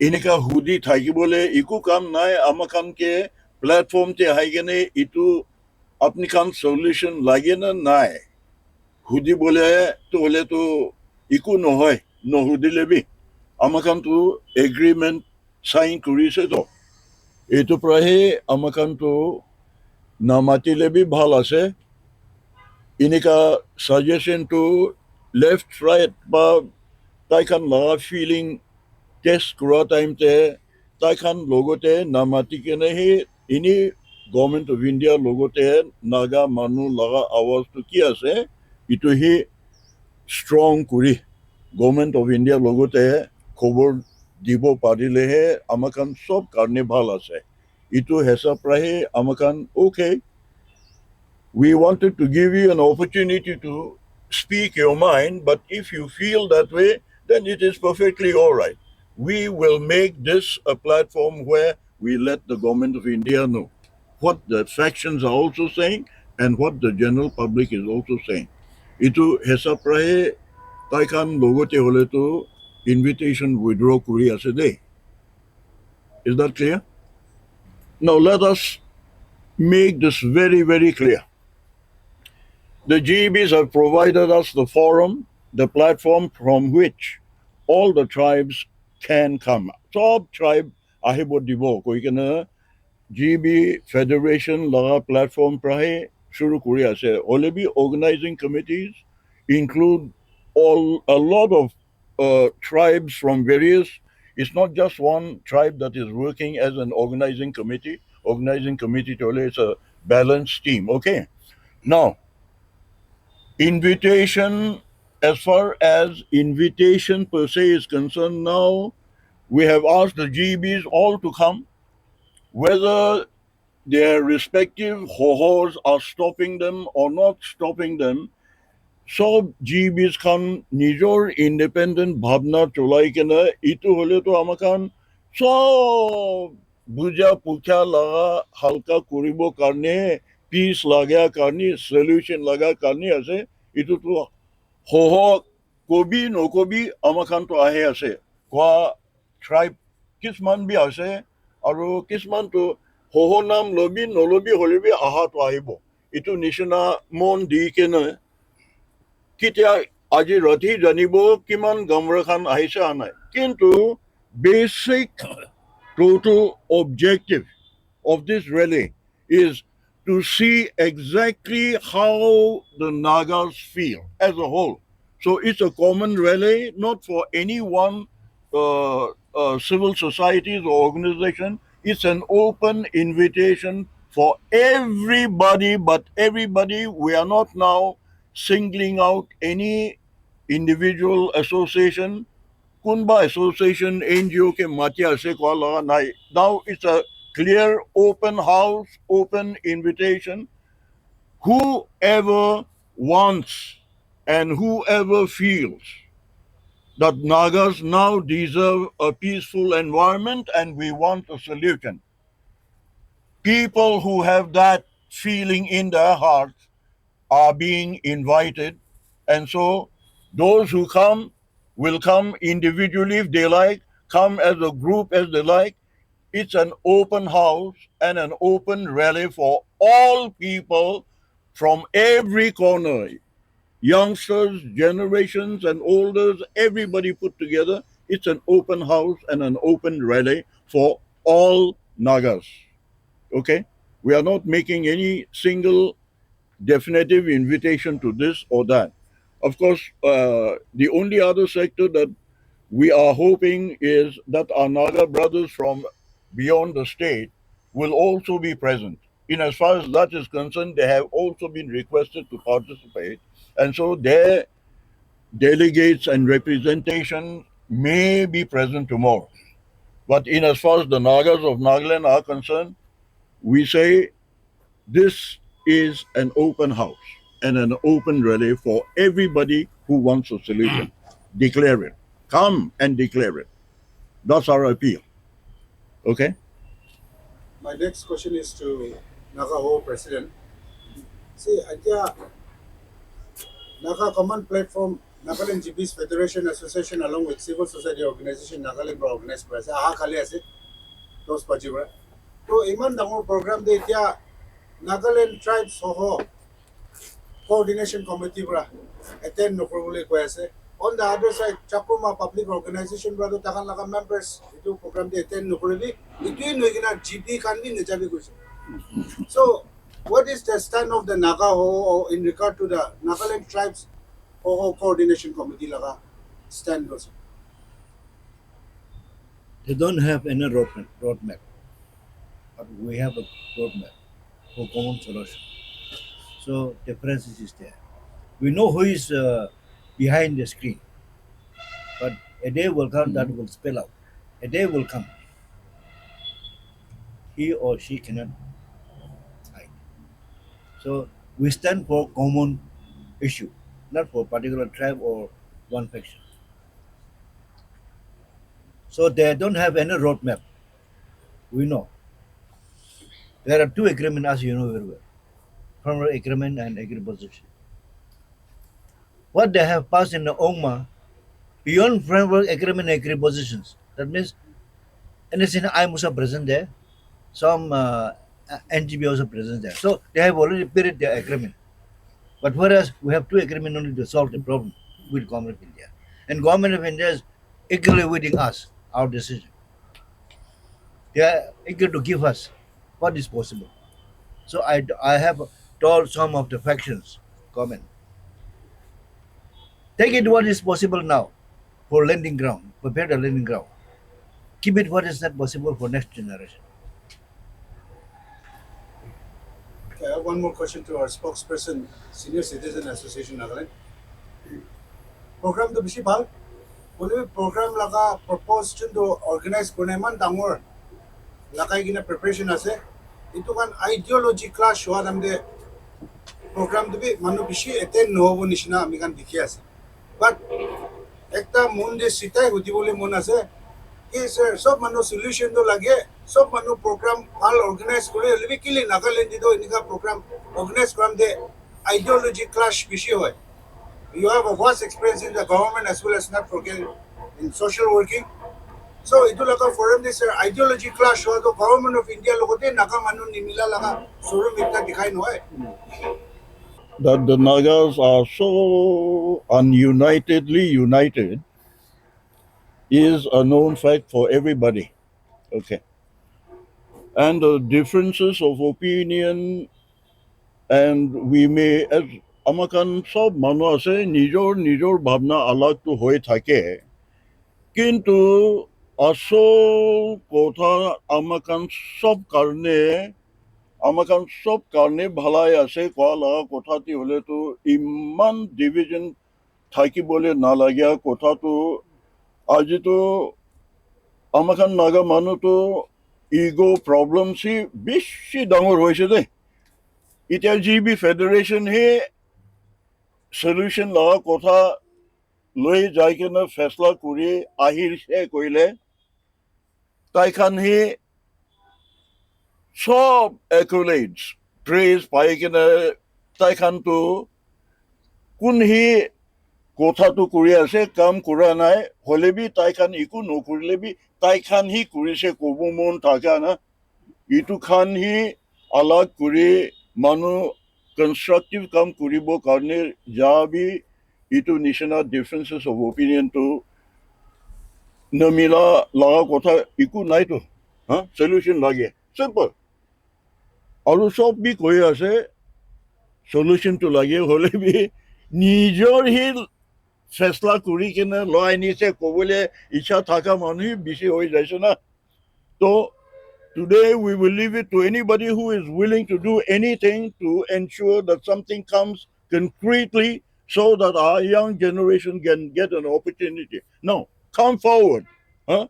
Enika hudi thakibole iku kam nai, ama khan ke platform te hai kene itu apni khan solution lage na nai? Hudi bole to hole to iku nohoi, nohudile bi. Ama khan to agreement sign kurise to. Itu prahi ama khan to namatile bi bhal ase. Inika suggestion to left, right ba tai khan laga feeling test kura time te tai khan logote namati kene hi ini Government of India logote Naga manu laga awaz tu ki ase, itu hi strong kuri Government of India logote khobor dibo parile he ama khan sob karne bhal ase. Itu hisab rahi ama khan, okay, we wanted to give you an opportunity to speak your mind, but if you feel that way, then it is perfectly all right. We will make this a platform where we let the Government of India know what the factions are also saying and what the general public is also saying. Itu hisab rahi tai khan logote hole to invitation withdraw kuri ase de. Is that clear? Now let us make this very, very clear. The G Bs have provided us the forum, the platform from which all the tribes can come. Sob tribe ahibo dibo koi kena G B Federation laga platform prahi shuru kuri ase. Hoile bi organizing committees include all, a lot of uh, tribes from various, it's not just one tribe that is working as an organizing committee. Organizing committee tole is a balanced team. Okay. Now, invitation, as far as invitation per se is concerned, now we have asked the G Bs all to come. Whether their respective hohos are stopping them or not stopping them, sob G Bs khan nijor independent bhabna cholai kena itu hole to ama khan sob buja pukya laga halka kuribo karne, peace lagya karne, solution laga karne ase. Itu to hoho kobi nokobi ama khan to ahe ase. Kwa tribe kisman bi ase, aru kisman to hoho nam lobi nolobi hole bi aha to ahibo. Itu nishina mon di kena kitia aji rati janibo kiman gamra khan ahise anai. Kintu basic total objective of this rally is to see exactly how the Nagas feel as a whole. So it's a common rally, not for any one uh, uh, civil societies or organization. It's an open invitation for everybody, but everybody, we are not now singling out any individual association. Kunba association, N G O ke mati ase koa laga nai. Now it's a clear open house, open invitation. Whoever wants and whoever feels that Nagas now deserve a peaceful environment and we want a solution. People who have that feeling in their hearts are being invited. And so those who come will come individually if they like, come as a group as they like. It's an open house and an open rally for all people from every corner, youngsters, generations, and elders, everybody put together. It's an open house and an open rally for all Nagas. Okay? We are not making any single definitive invitation to this or that. Of course, uh, the only other sector that we are hoping is that our Naga brothers from beyond the state will also be present. In as far as that is concerned, they have also been requested to participate, and so their delegates and representation may be present tomorrow. But in as far as the Nagas of Nagaland are concerned, we say this is an open house and an open rally for everybody who wants a solution. Declare it. Come and declare it. That's our appeal. Okay? My next question is to Naga Ho President. See, এতিয়া Naga Common Platform, Nagaland G Bs Federation Association along with civil society organization Nagaland পৰা organize কৰা আছে, অহা কালি আছে দহ বাজিৰ পৰা। তো ইমান ডাঙৰ প্ৰগ্ৰাম দে এতিয়া Nagaland Tribes সহ Coordination Committee পৰা attend নকৰোঁ বুলি কৈ আছে। On the other side, Chakma Public Organization পৰা তো তাহান লগা members এইটো প্ৰগ্ৰাম দে attend নকৰিবি, এইটোৱে নহয় কিনা G B খান বি নাযাবি কৈছে। So, what is the stand of the Naga Ho in regard to the Nagaland Tribes Ho Coordination Committee লগা stand also? They don't have any roadmap, roadmap, but we have a roadmap for common solution. So difference is there. We know who is uh, behind the screen, but a day will come that will spell out. A day will come. He or she cannot hide. So we stand for common issue, not for particular tribe or one faction. So they don't have any roadmap. We know. There are two agreements, as you know very well. Framework agreement and agri position. What they have passed in the Ongma, beyond framework agreement and agri positions, that means N S C N I M also present there, some uh, N G B also present there. So they have already period their agreement. But whereas we have two agreement only to solve the problem with Government of India. And Government of India is equally waiting us, our decision. They are eager to give us what is possible. So I, I have told some of the factions, government, take it what is possible now for landing ground, prepare the landing ground. Keep it what is not possible for next generation. Okay, I have one more question to our spokesperson, Senior Citizen Association Nagaland. Program to bishi bhal. Hoilebi program laga purpose chun to organize kurna iman dangor lagai kena preparation ase. Itu kan ideology clash hua time te program to bi manu bishi attend nohobo nishina ami kan dikhi ase. But ekta mon de sitai hudibole mon ase ki sir, sob manu solution to lage, sob manu program bhal organize kore, hoilebi kile Nagaland de to enika program organize kuram de ideology clash bishi hoy. You have a vast experience in the government as well as not forgetting in social working. So itu laga forum de sir, ideology clash hua to Government of India logote Naga manu nimila laga showroom ekta dikhai nohoi. That the Nagas are so ununitedly united is a known fact for everybody. Okay. And the differences of opinion, and we may, as amakan sob manu ase, nijor nijor bhabna alag to hoi thake. Kintu asol kotha amakan sob karne, amakan sob karne bhalai ase koa laga kotha ti hole to iman division thakibole nalagia kotha tu aji tu amakan Naga manu tu ego problem si bishi dangor hoise de. Itya G B Federation he solution laga kotha loi jai kena faisla kuri ahir se koile tai khan he sob accolades, praise pai kena tai khan tu kun he kotha tu kuri ase, kam kura nai, hole bi tai khan eku nokurile bi tai khan he kurise kobo mon thaka na. Itu khan he alag kuri manu constructive kam kuribo karne ja bi itu nishina differences of opinion tu namila laga kotha eku nai tu. Ha? Solution lage. Simple. Aru sob bi koi ase, solution tu lage, hole bi nijor hi faisla kuri kena loi anise kobole icha thaka manu hi bishi hoi jaise na. To today we will leave it to anybody who is willing to do anything to ensure that something comes concretely so that our young generation can get an opportunity. Now, come forward. Huh?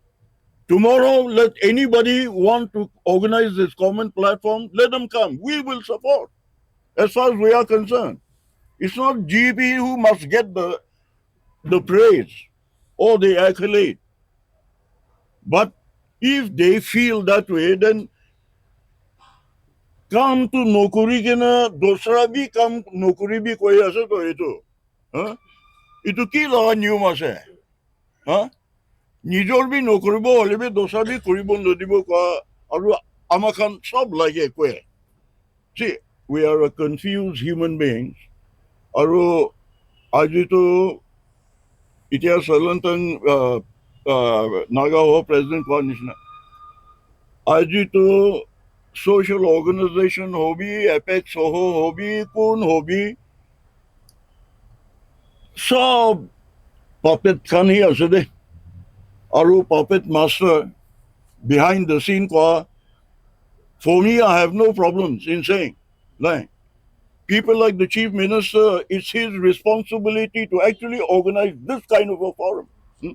Tomorrow, let anybody want to organize this common platform, let them come. We will support as far as we are concerned. It's not G B who must get the, the praise or the accolade. But if they feel that way, then kam tu nokuri kena dosra bi kam nokuri bi koi ase to etu. Huh? Etu ki laga niyom ase? Huh? Nijor bi nokuribo hoile bi dosra bi kuribo nodibo koa aru ama khan sob lage koe. See, we are a confused human beings. Aru aji to itia Salantang, uh, uh, Naga ho president koa nishina. Aji to social organization hobi, apex ho hobi, kun hobi, sob puppet khan hi ase de. Aru puppet master behind the scene koa, for me, I have no problems in saying, like, people like the chief minister, it's his responsibility to actually organize this kind of a forum. Hmm?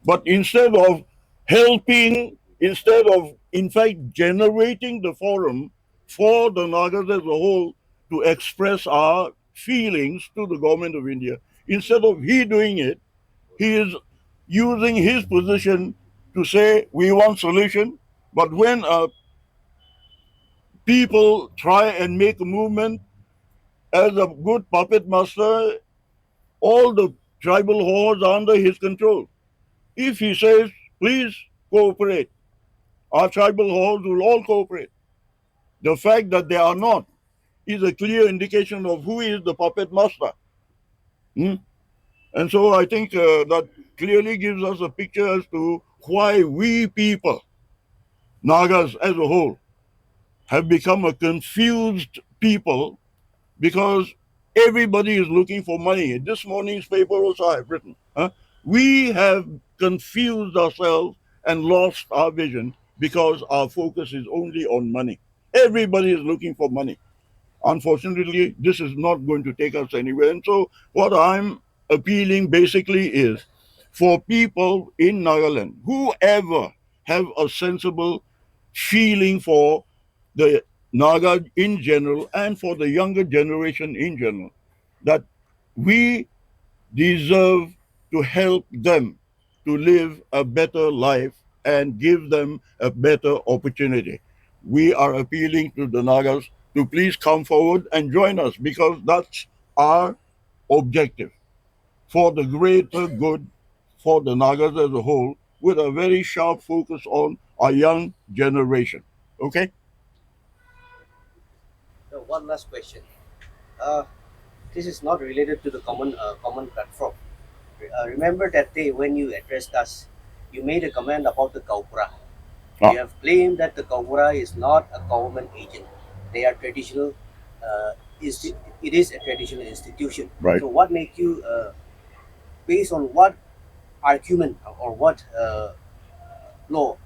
But instead of helping, instead of, in fact, generating the forum for the Nagas as a whole to express our feelings to the government of India, instead of he doing it, he is using his position to say, "We want solution." But when, uh, people try and make a movement, as a good puppet master, all the tribal halls are under his control. If he says, "Please cooperate," our tribal halls will all cooperate. The fact that they are not is a clear indication of who is the puppet master. Hmm? And so I think, uh, that clearly gives us a picture as to why we people, Nagas as a whole, have become a confused people, because everybody is looking for money. This morning's paper also I have written, huh? We have confused ourselves and lost our vision because our focus is only on money. Everybody is looking for money. Unfortunately, this is not going to take us anywhere. And so, what I'm appealing basically is for people in Nagaland, whoever have a sensible feeling for the Naga in general and for the younger generation in general, that we deserve to help them to live a better life and give them a better opportunity. We are appealing to the Nagas to please come forward and join us, because that's our objective for the greater good for the Nagas as a whole, with a very sharp focus on our young generation. Okay? So one last question. Uh, this is not related to the common, uh, common platform. Uh, remember that day when you addressed us, you made a comment about the Gaonbura. Ah. You have claimed that the Gaonbura is not a government agent. They are traditional. Uh, insti- it is a traditional institution. Right. So what make you, uh, based on what argument or what, uh, law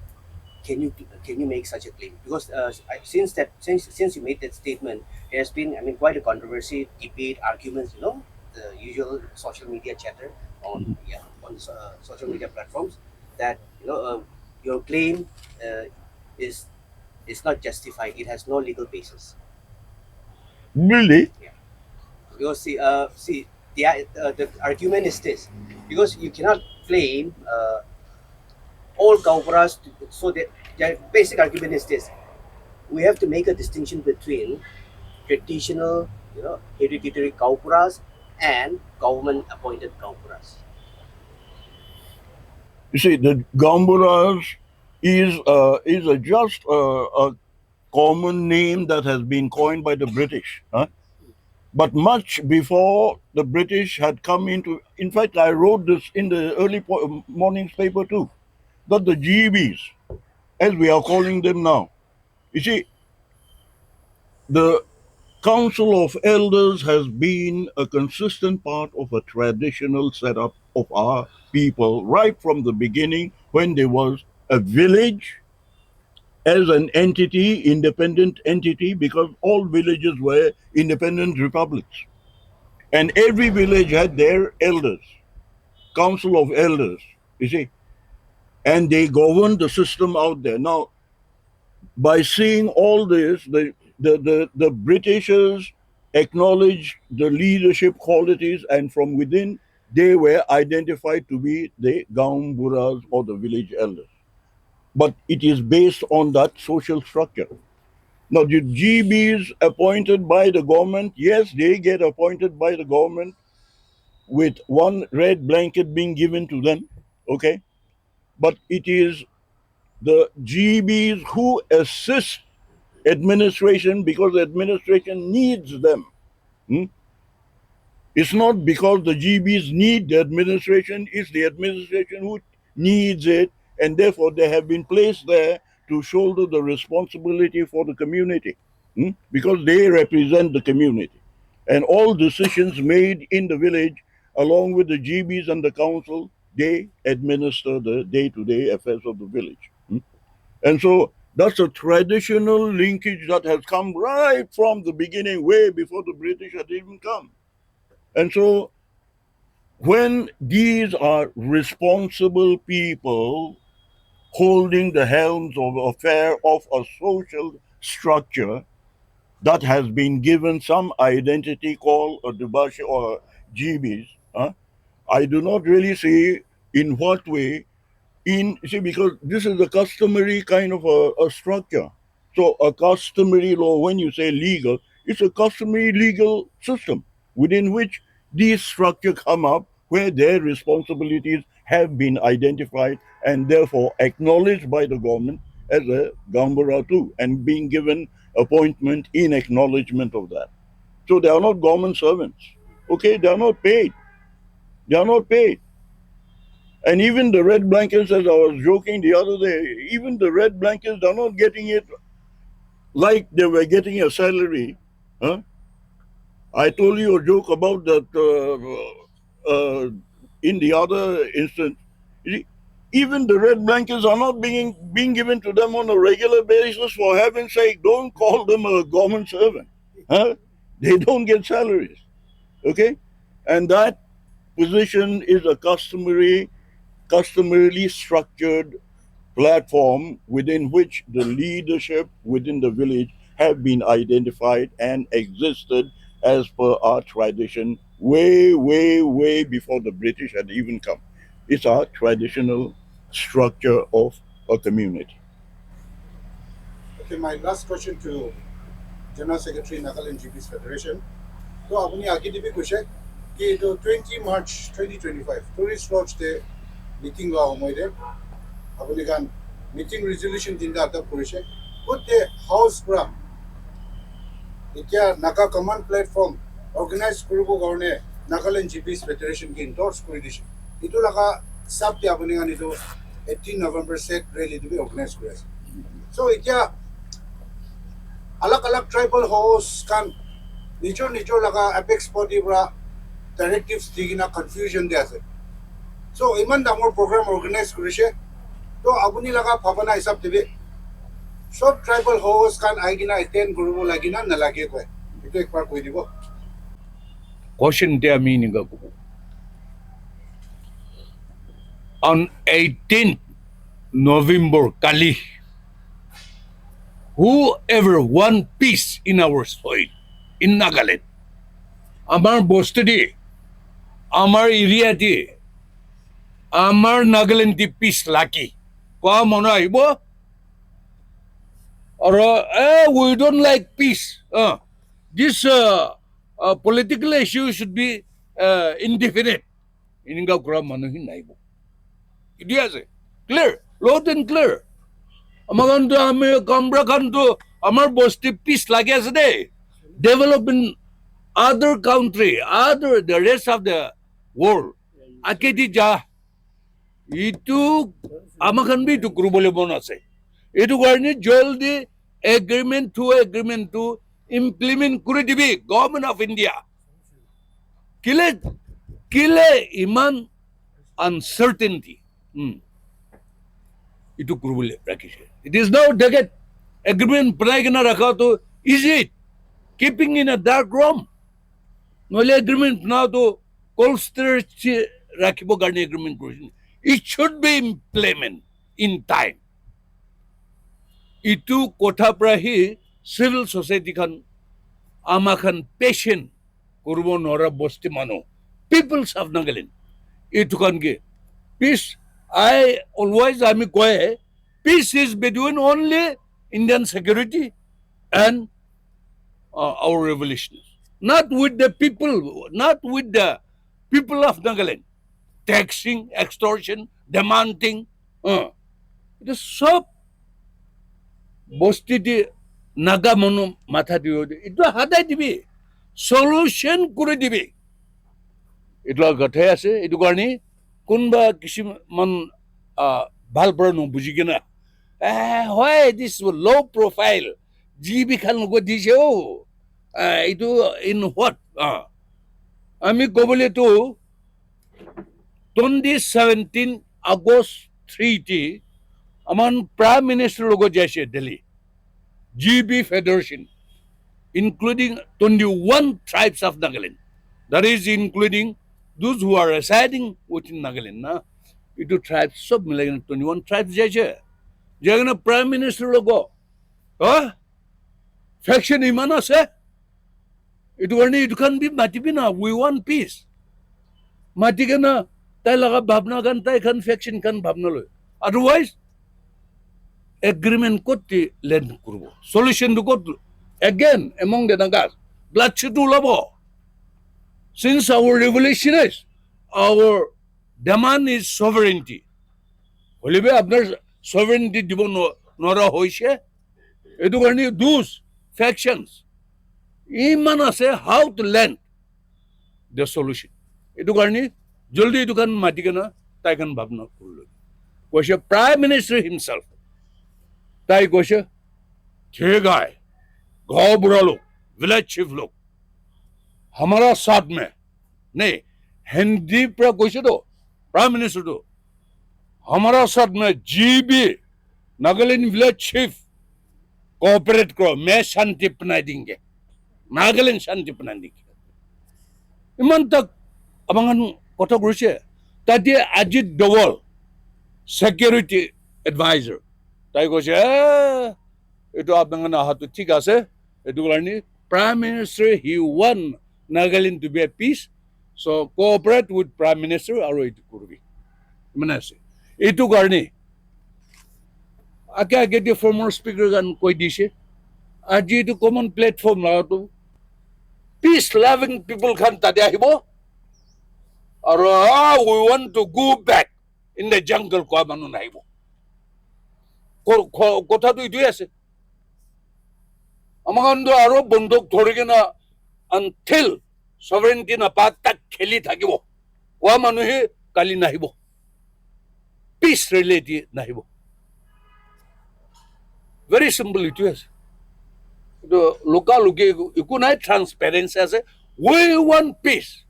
can you, can you make such a claim? Because, uh, I, since that, since since you made that statement, there has been, I mean, quite a controversy, debate, arguments. You know, the usual social media chatter on, yeah, on, uh, social media platforms that, you know, uh, your claim, uh, is is not justified. It has no legal basis. Really? Because see, uh, see, the, uh, the argument is this: because you cannot claim, uh, all Gaonburas. To, so the, the basic argument is this: we have to make a distinction between traditional, you know, hereditary Gaonburas and government-appointed Gaonburas. You see, the Gaonburas is, uh, is a just, uh, a common name that has been coined by the British. Huh? But much before the British had come into, in fact, I wrote this in the early po- morning's paper too, that the G Bs, as we are calling them now, you see, the Council of Elders has been a consistent part of a traditional setup of our people right from the beginning, when there was a village as an entity, independent entity, because all villages were independent republics. And every village had their elders, council of elders, you see. And they govern the system out there. Now, by seeing all this, the, the, the, the Britishers acknowledge the leadership qualities, and from within, they were identified to be the gaon buras or the village elders. But it is based on that social structure. Now, the G Bs appointed by the government, yes, they get appointed by the government with one red blanket being given to them, okay? But it is the G Bs who assist administration because the administration needs them. Hmm? It's not because the G Bs need the administration, it's the administration who needs it, and therefore they have been placed there to shoulder the responsibility for the community, hmm, because they represent the community. And all decisions made in the village, along with the G Bs and the council, they administer the day-to-day affairs of the village. Hmm? And so that's a traditional linkage that has come right from the beginning, way before the British had even come. And so when these are responsible people holding the helms of affair of a social structure that has been given some identity called a Dubashi or G Bs, huh? I do not really see in what way, in, see, because this is a customary kind of a, a structure. So a customary law, when you say legal, it's a customary legal system within which these structures come up, where their responsibilities have been identified and therefore acknowledged by the government as a gaon bura too, and being given appointment in acknowledgement of that. So they are not government servants. Okay, they are not paid. They are not paid. And even the red blankets, as I was joking the other day, even the red blankets are not getting it like they were getting a salary. Huh? I told you a joke about that, uh, uh, in the other instance. You see, even the red blankets are not being, being given to them on a regular basis. For heaven's sake, don't call them a government servant. Huh? They don't get salaries. Okay? And that position is a customary, customarily structured platform within which the leadership within the village have been identified and existed as per our tradition way, way, way before the British had even come. It's our traditional structure of a community. Okay, my last question to General Secretary, Nagaland G Bs Federation. To apuni agi dibi koise ki etu twenty March twenty twenty-five tourist lodge te meeting la homoi te apuni khan meeting resolution tinta adopt korise. Kote house pra etia Naga Command Platform organize kuribo karone Nagaland G Bs Federation ke endorse kuri dise. Etu laga sab te apuni khan etu eighteen November set rally tu bi organize kuri ase. So etia alag alag tribal host khan nijor nijor laga apex body pra directives di kena confusion de ase. So iman dangor program organize kurise. To apuni laga bhabana hisab de bi sob tribal host khan ahi kena attend kuribo lage na nalage koi, etu ekbar koi dibo. Question dia ami enika kobo. On eighteenth November kali, whoever want peace in our soil, in Nagaland, amar bosti di, amar area di, amar Nagaland di peace lagi. Koa manu ahibo? Aro, eh, we don't like peace. Uh, this uh, uh, political issue should be uh, indefinite. Eninka kura manu hi naibo. Etu ase. Clear. Loud and clear. Ama khan tu, ami Kamra khan tu, amar bosti peace lagi ase de. Development, other country, other, the rest of the world. Age di ja. Etu ama khan bi etu kuribole mon ase. Etu karne jaldi agreement to agreement to implement kuri dibi, Government of India. Kile, kile iman uncertainty. Hmm. Etu kuribole rakhishe. It is now target agreement banai kena rakha to, is it keeping in a dark room? Nohole agreement bana to cold storage rakhibo karne agreement korise. It should be implement. in time. Itu kotha pra hi civil society khan ama khan patient kuribo nora bosti manu, peoples of Nagaland. Itu khan ke peace, I always ami koi, peace is between only Indian security and uh, our revolutionaries. Not with the people, not with the people of Nagaland. Taxing, extortion, demanding. Uh, itu sob bosti di Naga manu matha diyo de. Itu hadai dibi. Solution kuri dibi. Itu laga gathai ase. Itu karni kunba kisim man uh, bhal para no buji kena. Eh, why this low profile? G B khan logo dise o. Uh, itu in what? Uh, ami kobole tu twenty seventeen August three ti aman Prime Minister logo jaise Delhi. G B Federation, including twenty-one tribes of Nagaland. That is including those who are residing within Nagaland. Na? Itu tribes sob milai kena twenty-one tribes jaise. Jai kena Prime Minister logo. Huh? Faction iman ase. Itu karni itu khan bi mati bi na, we want peace. Mati kena tai laga bhabna khan, tai khan faction khan bhabna loi. Otherwise, agreement kot ti land kuribo? Solution tu kot? Again, among the Nagas, bloodshed ulabo. Since our revolution is, our demand is sovereignty. Hoile bi apnar sovereignty dibo no-, nora hoise. Etu karni those factions iman ase, how to land the solution. Etu karni jaldi etu khan mati kena tai khan bhabna kurilo. Koise Prime Minister himself. Tai koise, "ठीक है, गांव बूढ़ा लोग, village chief लोग, हमारा साथ में," नहीं, Hindi pra koise to, Prime Minister to, "हमारा साथ में G B, Nagaland village chief, cooperate करो, मैं शांति बना देंगे, Nagaland शांति बना देंगे." Iman tak abang khan kotha koise. Tate Ajit Doval, security advisor, tai koise, "Eh, etu apni khan aha tu thik ase, etu karni Prime Minister, he want Nagaland to be at peace, so cooperate with Prime Minister aru etu kuribi." Iman ase. Etu karni age age te former speaker khan koi dise, aji etu common platform laga tu peace loving people khan tate ahibo, aru, "Ah, we want to go back in the jungle," koa manu nahibo. Ko-, ko-, kotha tu etu ase. Ama khan tu aru bonduk dhori kena until sovereignty napa tak kheli thakibo. Koa manu he kali nahibo. Peace rally nahibo. Very simple etu ase. Etu luka luki eku nai, transparency ase. We want peace.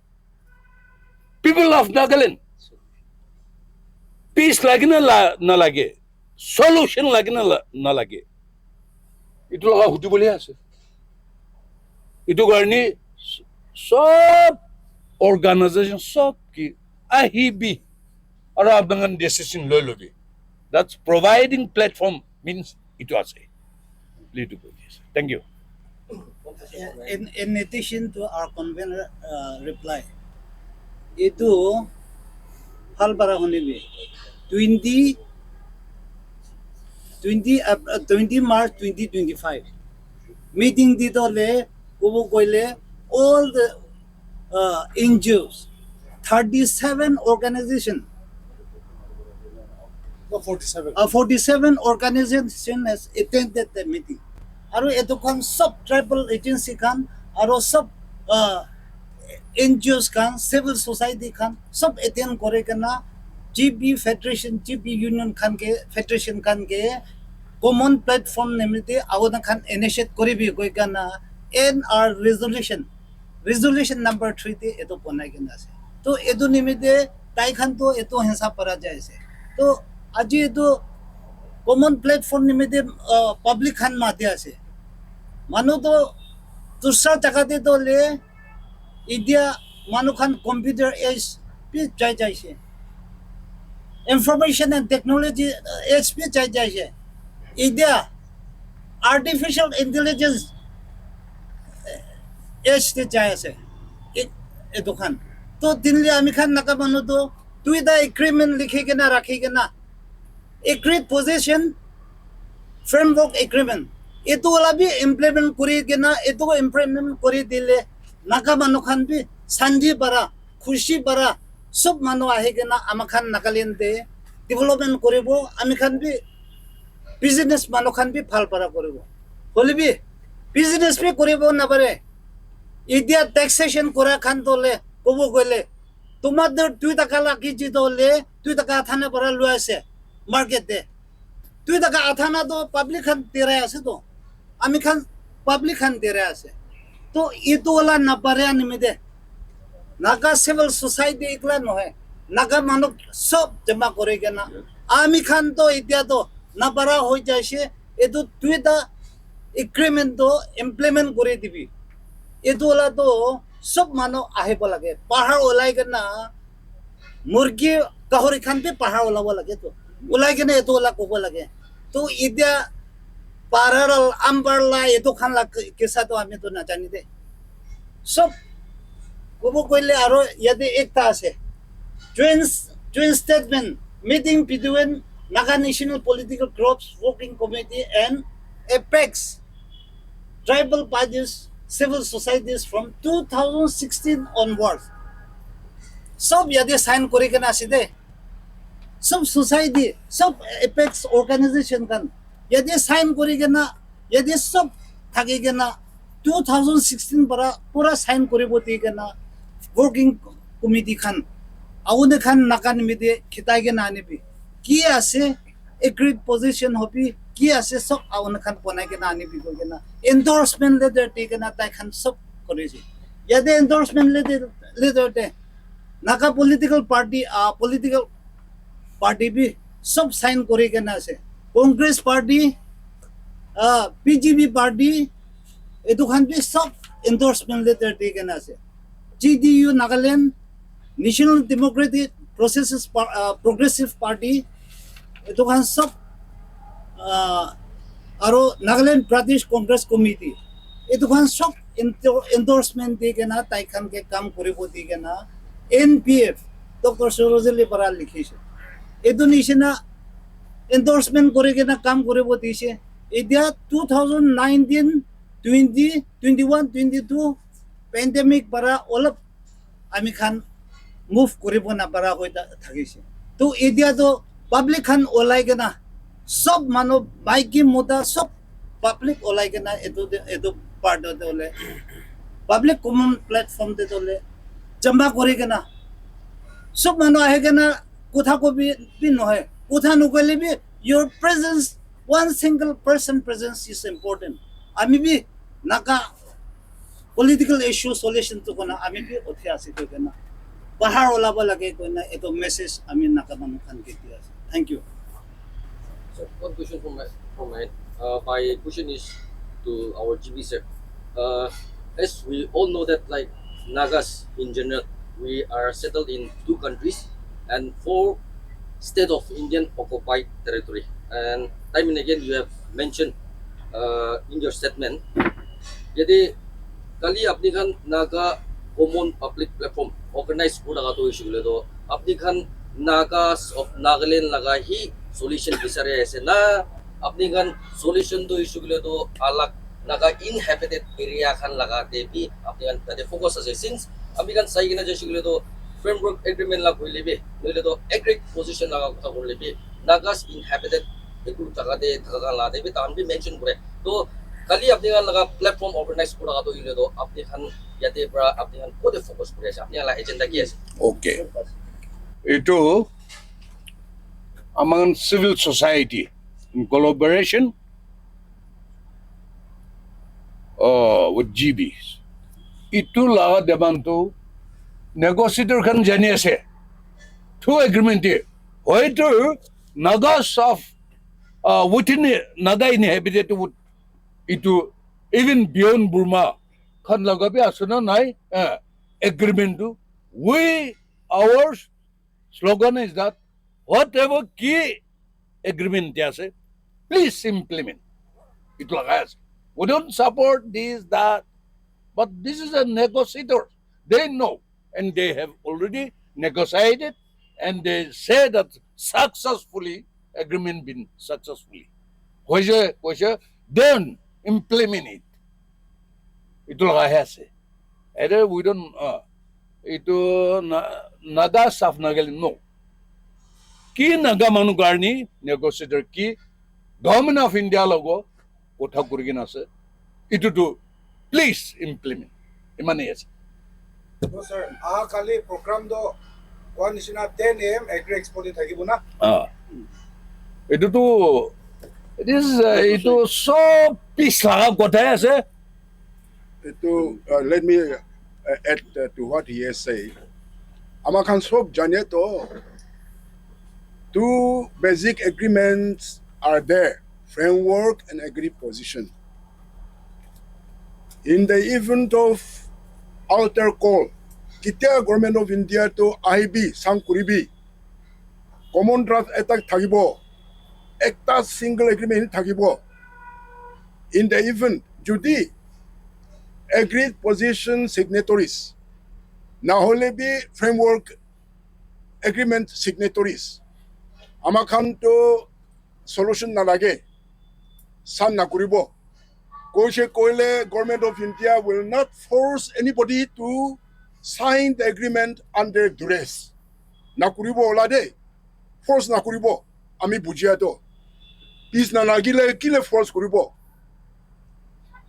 People of Nagaland, peace lage na la-, na lage? Solution lage na la-, na lage? Etu laga hudi bole ase. Etu karni sob organization sob ki ahibi aru apni khan decision loi lobi. That's providing platform means etu ase. Thank you. In, in addition to our convener uh, reply, itu hal para hone bi twenty, twenty, uh, twenty March twenty twenty-five meeting di to le kubo koile all the uh, N G Os, thirty-seven organization, Not forty-seven. uh, forty-seven organization has attended the meeting. Aru etu khan sob tribal agency khan, aru sob uh, N G Os khan, civil society khan, sob attend kore kena G B Federation, G B Union khan ke, Federation khan ke common platform nimite awana khan initiate koribi koi kena N R resolution, resolution number three te etu bonai kena ase. To etu nimite tai khan to etu hinsa para jai ase. To aji etu common platform nimite uh, public khan mati ase. Manu to dusra jaga te to le, itia manu khan computer age bi jai jaise. Information and technology age bi jai jai ase. Etia artificial intelligence age te jai ase. E- etu khan to tinli ami khan Naga manu to duita agreement likhi kena rakhi kena, agreed position, framework agreement, etu wala bi implement kuri kena, etu implement kuri dile Naga manu khan bi santi para, khushi para, sob manu ahi kena ama khan Nagaland te development kuribo, ami khan bi business manu khan bi bhal para kuribo. Hoile bi business bi kuribo napare. Etia taxation kura khan to le kobo gole, tomato dui taka la kg to le dui taka athana para lua ase market te. Dui taka athana to public khan dirai ase to. Ami khan public khan dirai ase. To etu wala napare animite. Naga civil society ekla nohoi. Naga manu sob jama kuri kena. Ami khan to etia to napara hoi jaise. Etu duita agreement to implement kuri dibi. Etu wala to sob manu ahibo lage. Bahar ulai kena murgi, gahori khan bi bahar ulabo lage to. Ulai kena etu wala kobo lage. To etia parar, ambar la etu khan la kisa to ami to najani de. Sob kobo koile aro yate ekta ase. Joint, joint statement, meeting between Naga National Political Groups Working Committee and apex tribal bodies, civil societies from two thousand sixteen onwards. Sob yate sign kuri kena ase de. Sob society, sob apex organization khan yate sign kuri kena, yate sob thaki kena two thousand sixteen para pura sign kuribo di kena working committee khan, aune khan Naga nimite khitai kena anibi. Ki ase, agreed position hobi, ki ase sob aune khan bonai kena anibi koi kena endorsement letter di kena tai khan sob kuri ase. Yate endorsement letter, letter te Naga political party, ah, political party bi sob sign kuri kena ase. Congress party, ah, B J P party, etu khan bi sob endorsement letter di kena ase. G D U Nagaland, National Democratic Processes Pa-, ah, Progressive Party, etu khan sob, ah, aro Nagaland Pradesh Congress Committee, etu khan sob endo-, endorsement di kena tai khan ke kam kuribo di kena N P F Doctor Sarojali para likhise. Etu nishina endorsement kuri kena kam kuribo dise. Etia two thousand nineteen, twenty, twenty-one, twenty-two pandemic para olop ami khan move kuribo napara hoi tha-, thakise. To etia to public khan olai kena, sob manu, maiki mota sob public olai kena etu de, etu part te ole public common platform te ole jama kuri kena sob manu ahi kena kotha kobi bi nohoi, kotha nokoile bi your presence, one single person presence is important. Ami bi Naga political issue solution to kona ami bi uthi ase koi kena bahar olabo lage koi na etu message ami Naga manu khan ke di ase. Thank you. So one question from my from my uh, my question is to our G B sir. Uh, as we all know that like Nagas in general, we are settled in two countries and four state of Indian occupied territory. And time and again you have mentioned uh, in your statement, yate kali apni khan Naga common public platform organize kura thaka toh hoishe koile toh apni khan Nagas of Nagaland laga hi solution bisari ase na apni khan solution toh hoishe koile toh alag Naga inhabited area khan laga te bi apni khan tate focus ase since apni khan sai kena jaishe koile toh framework agreement la koile bi noile toh agreed position laga kotha koile bi Nagas inhabited etu jaga te thaka khan la te bi tahan bi mention kore. To kali apni khan laga platform organize kura toh hoile toh apni khan yate pra apni khan kote focus kuri ase, apni khan la agenda ki ase? Okay. Itu among civil society in collaboration uh, with G B. Itu laga demand tu negotiator khan jani ase. Two agreement dia. Hoitu Nagas of uh, within Naga inhabited would itu even beyond Burma khan laga bi ase na nai uh, agreement tu. We, our slogan is that Whatever ki agreement dia ase, please implement. Itu lagai ase. We don't support this, that, but this is a negotiator. They know, and they have already negotiated, and they say that successfully, agreement been successfully. Hoise, hoise, then implement it. Itu lagai ase. Either we don't, uh, itu na, Naga South Nagaland, no. Ki Naga manu karni negotiator ki Government of India logo kotha kuri kena ase. Itu tu please implement. Imane ase. No, sir. Aha kali program do koa nisina ten a m Agri Expo te thakibo na. Ah. Itu tu, it is, uh, itu sob peace laga kotha ase. To, uh, let me, uh, add, uh, to what he has said. Ama khan sob jane to, two basic agreements are there, framework and agreed position. In the event of outer call, ketia Government of India to ahibi, sang kuribi, common draft eta thakibo, ekta single agreement thakibo. In the event, jodi agreed position signatories, nahole bi framework agreement signatories, ama khan to solution nalage, sang nakuribo. Koise koile Government of India will not force anybody to sign the agreement under duress. Nakuribo ola de, force nakuribo, ami bujia to. Peace nalagile kile force kuribo?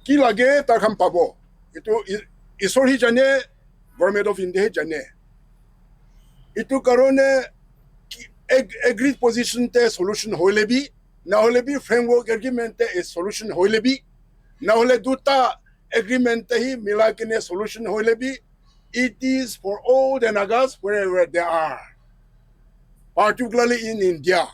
Ki lage tar khan pabo. Itu i-, Isor hi jane, Government of India hi jane. Itu karone ki ag-, agreed position te solution hoile bi, nahole bi framework agreement te a solution hoile bi, nahole duta agreement te hi mila kene solution hoile bi, it is for all the Nagas wherever they are, particularly in India.